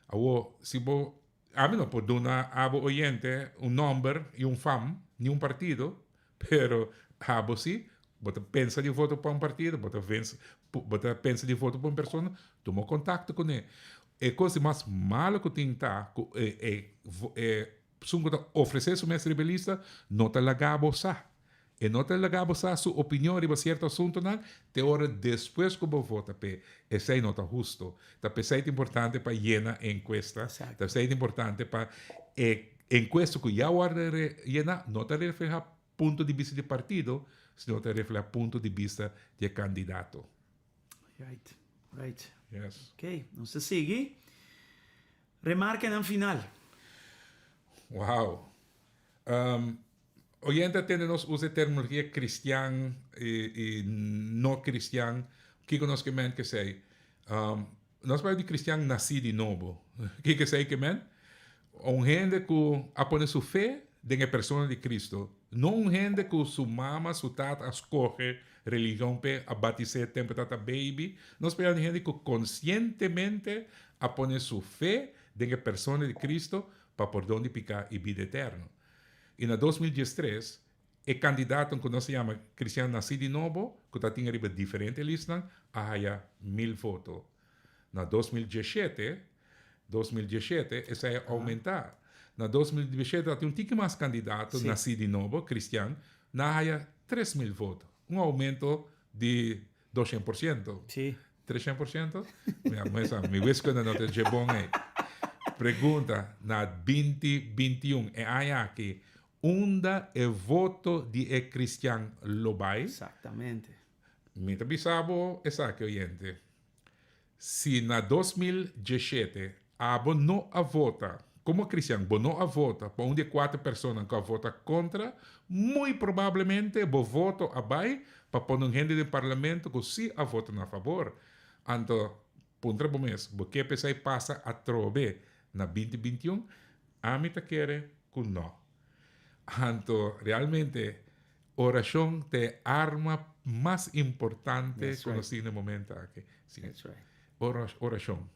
Awor, si bo, ami no por duna abo oyente un nòmber i un fam, ni un partido, pero abo si, bo ta pensa di voto pa un partido, bo ta vensa, bo ta pensa di voto pa un persona, tuma kontakto kuné. E kos di mas malo ku tin ta ku e e e Esun ku ta ofresé su mes riba e lista no ta laga bo sa. E no ta laga bo sa su opinion riba cierto asuntonan te ora despues cu bo vota p'e. Esey no ta husto. Ta p'esey ta importante pa yena e encuesta. Ta p'esey ta importante pa e encuesta cu ya wordo yena no ta refleha punto di bista di partido, sino ta refleha punto di bista di e candidato. Right, right. Yes. Ok, nos ta sigui. Remarkenan final. Wow. Oyente a tende nos usa e terminologia cristian y no cristian. Kiko nos ke men kesey? Nos papia di cristian naci di nobo. Kiko esey ke men? Un hende ku a pone su fe den e persona di Cristo. No un hende ku su mama, su tata a scoge religion p'e, a batis'é tempu e tata baby. Nos papia di hende ku conscientemente a pone su fe den e persona di Cristo pa pordon di piká i bida eterno. I na 2013, e kandidatonan ku nos ta yama kristian nasí di nobo, ku ta tin riba diferente listnan, a haya 1000 voto. Na 2017, 2017, esei a oumentá. Na 2017 ta tin un tiki mas kandidato nasí di nobo, kristian, nan a haya 3000 voto, un oumento di 200%. 300%? Mi mesa, mi wiskunde no ta dje bon ei. Pregunta, na 2021, e aña aki, unda e voto di e kristian lo bai? Exactamente. Mi ta bisa bo esaki, oyente. Si na 2017 abo no a vota, komo kristian, bo no a vota pa un di e kuater personanan ku a vota kontra, muy probablemente bo voto a bai pa pone un hende den parlamento ku sí a vota na fabor. Anto, puntra bo mes, bo ke pa esei pasa atrobe na 2021? Ami ta kere ku no. Anto, realmente, orashon ta e arma mas importante ku nos tin na e momento aki. Sí. Orashon.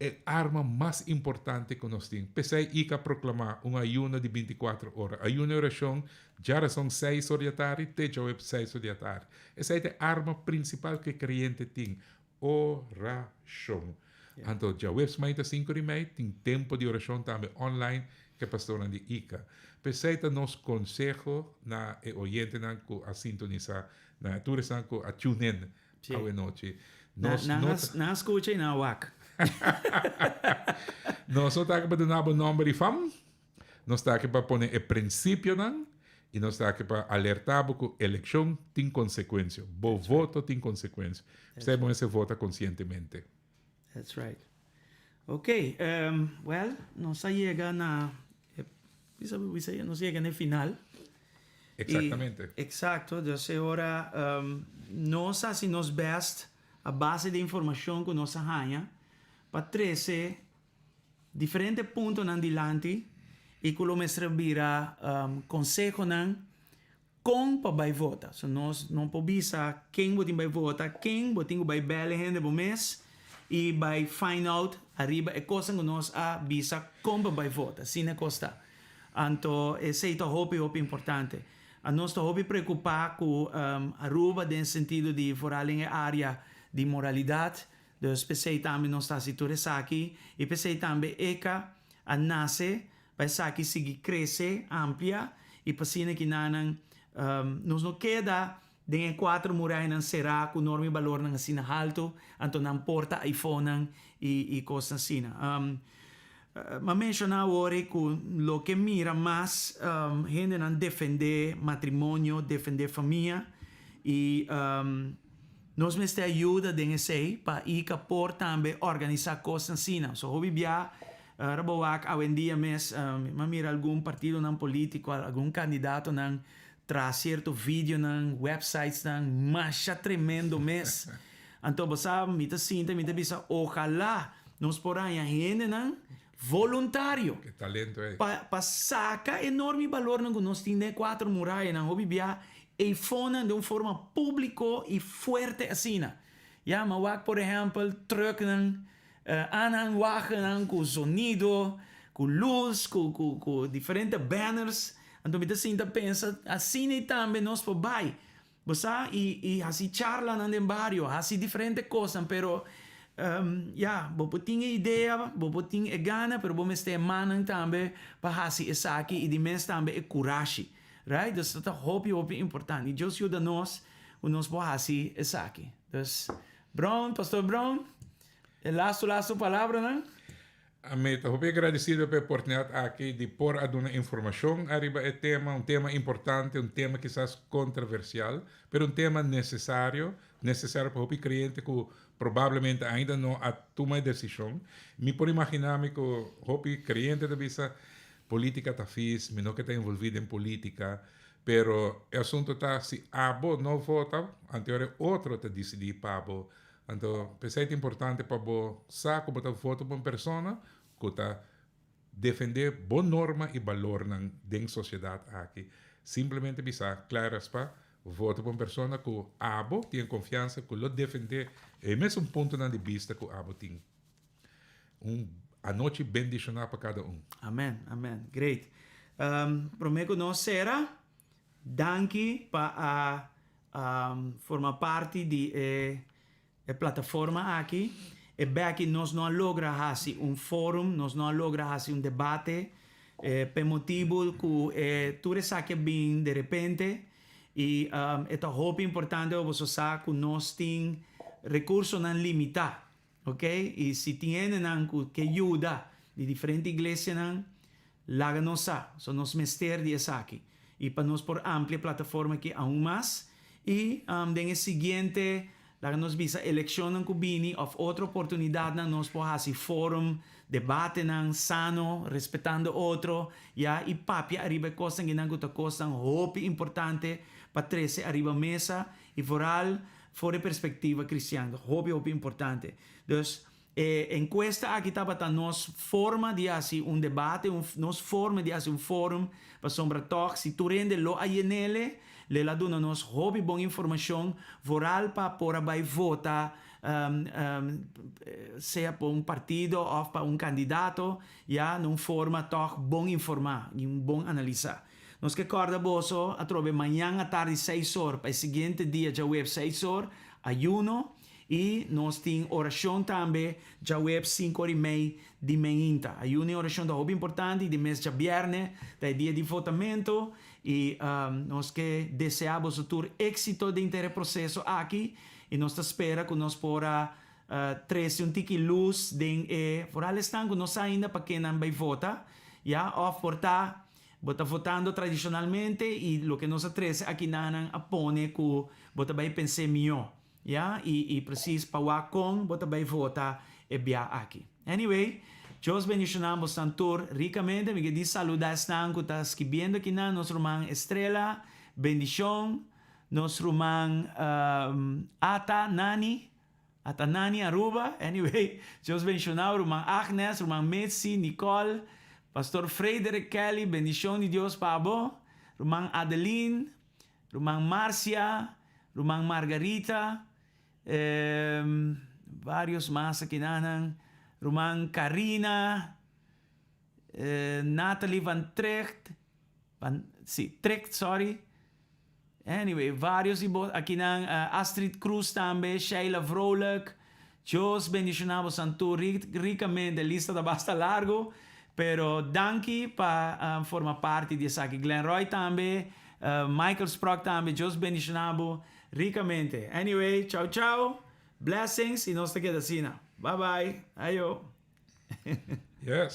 E arma mas importante ku nos tin. P'esei Ika a proklamá un ayuno di 24 ora. Ayuno i orashon djarason seis or di atardi te djaweps seis or di atardi. Esei ta e arma prinsipal ku e kreyente tin, orashon. Anto djaweps mainta sinku di mei tin tempu di orashon tambe online ku e pastornan di Ika. P'esei ta nos konseho na e oyentenan ku a sintonisá, na tur esnan ku a tune in awe nochi. Nos no ta. Nan a skucha i nan a wak. Nos no ta aki pa duna bo nòmber di fam. Nos ta aki pa pone e prinsipionan i nos ta aki pa alertá bo ku elekshon tin konsekuensio. Bo voto tin konsekuensio. P'esei bo mester vota konsientemente. That's right. Ok, well, nos a yega na e, bisa bisa nos yega na e final. Exactamente. I, exacto, dus e ora nos a hasi nos best a base di informacion cu nos a haña pa trece diferente puntonan dilanti y cu lo mester bira consehonan Kon pa bai vota? So nos no por bisa ken bo tin bai vota, ken bo tin ku bai bel e hende bo mes i bai find out ariba e kosnan ku nos a bisa kon pa bai vota. Asina e kos ta. Anto esei ta hopi hopi importante. Anos ta hopi preokupá ku Aruba den sentido di foral den e área di moralidat. Dus p'esei tambe nos ta hasi tur esaki i p'esei tambe ECA a nase Pa esaki sigui krese, amplia i pa asina ki nannan nos no keda den e kuater murainan será ku norma i balornan asina haltu, anto nan por ta iPhonenan i kosnan asina. M'a menshoná awor ei ku loke mira mas hendenan defendé matrimonio, defendé famia i nos mester ayuda den esei pa ICA por tambe organisá kosnan asina. So hopi bia Ora bo wak awendia mes, mi a mira algun partidonan politico, algun candidatonan traha cierto videonan, websitesnan masha tremendo mes. Anto bo sa, mi ta sinta, mi ta bisa ojalá nos por haña hendenan voluntario Ke talento ei. pa pa saca e norma y balornan cu nos tin den e cuatro murayanan. Hopi bia eifonan den un forma publico y fuerte asina. Ya, mi a wak por ehempel trucknan Aanhangwagennan ku zonido, ku lus, ku ku ku diferente banners. Anto mi ta sinta pensa, asina ei tambe nos por bai. Bo sa, i i hasi charlanan den bario, hasi diferente kosnan, pero ya, bo por tin e idea, bo por tin e gana, pero bo mester e mannan tambe pa hasi esaki i di mes tambe e kurashi. Right? Dus ta hopi hopi importante. I Dios yuda nos ku nos por hasi esaki. Dus Brown, Pastor Brown, e lastu lastu palabranan. Ami ta hopi agradesido pa e oportunidat aki di por a duna informashon ariba e tema, un tema importante, un tema kisas kontroversial, pero un tema nesesario, nesesario pa hopi kreyente ku probablemente ainda no a tuma e desishon. Mi por imaginá mi ku hopi kreyente ta bisa, Polítika ta fis, mi no ke ta envolví den polítika, pero e asunto ta si abo no vota, anteor e otro ta disidí pa bo. Anto p'esei ta importante pa bo sa ku bo ta vota pa un persona ku ta defendé bo norma i balornan den sosiedat aki. Simplemente bisa kla raspa, vota pa un persona ku abo tin e konfiansa ku lo defendé e mesun puntonan di bista ku abo tin. Un anochi bendishoná pa kada un. Amen, amen. Great. Promé ku nos sera, danki pa a forma parti di e e plataforma aki. E beki nos no a logra hasi un forum, nos no a logra hasi un debate, p'e motibu ku e tur esaki a bin derepente i e ta hopi importante pa boso sa ku nos tin rekursonan limitá. Ok, i si tin hendenan ku ke yuda di diferente iglesianan, laga nos sa. So nos mester di esaki. I pa nos por amplia e plataforma aki aun mas. I den e siguiente, laga nos bisa, elekshonnan ku bini òf otro oportunidatnan nos por hasi forum, debatenan sano, respetando otro, ya, i papia ariba e kosnan kinan ku ta kosnan hopi importante pa trese ariba mesa i vooral For e perspectiva cristian ta hopi hopi importante. Dus e encuesta aki tabata nos forma di haci un debate, un nos forma di haci un forum, pasobra tog si tur hende lo a yenele, le la duna nos hopi bon informacion, vooral pa por a bay vota sea pa un partido of pa un candidato, ya, na un forma tog bon informa y un bon analisa. Nos ke kòrda boso atrobe mañan atardi seis or pa e siguiente dia djaweps seis or, ayuno, i nos tin orashon tambe djaweps sinku or i mei di meinta. Ayuno i orashon ta hopi importante i di mes djabièrnè ta e dia di votamentu i nos ke deseá boso tur éksito den ter e proseso aki i nos ta spera ku nos por a trese un tiki lus den e foral esnan ku no sa ainda pa ke nan bai vota ya òf por ta Bo ta votando tradishonalmente i loke nos a trese aki nan a pone ku bo ta bai pens'é mihó, ya, i i presis pa wak kon bo ta bai vota e bia aki. Anyway, Dios bendishoná bosnan tur rikamente. Mi ke di saludá esnan ku ta skibiendo aki nan, nos ruman Estrella, bendishon, nos ruman Ata, Nani, Ata Nani Aruba, anyway, Dios bendiciona bo ruman Agnes, ruman Mitzi, Nicole, Pastor Frederick Kelly, bendicion di Dios pa bo, ruman Adeline, ruman Marcia, ruman Margarita, varios mas akinanan, ruman Carina, Natalie van Tricht, van, si, Tricht, sorry. Anyway, varios di bo akinan, Astrid Cruz tambe, Sheila Vrolijk, Dios bendiciona bosan tur ricamente, lista ta basta largo, pero danki pa forma parti di esaki. Glenn Roy tambe, Michael Sprock tambe, Dios bendiciona bo ricamente. Anyway, chao chao, blessings y nos ta keda asina. Bye bye, ayo. Yes.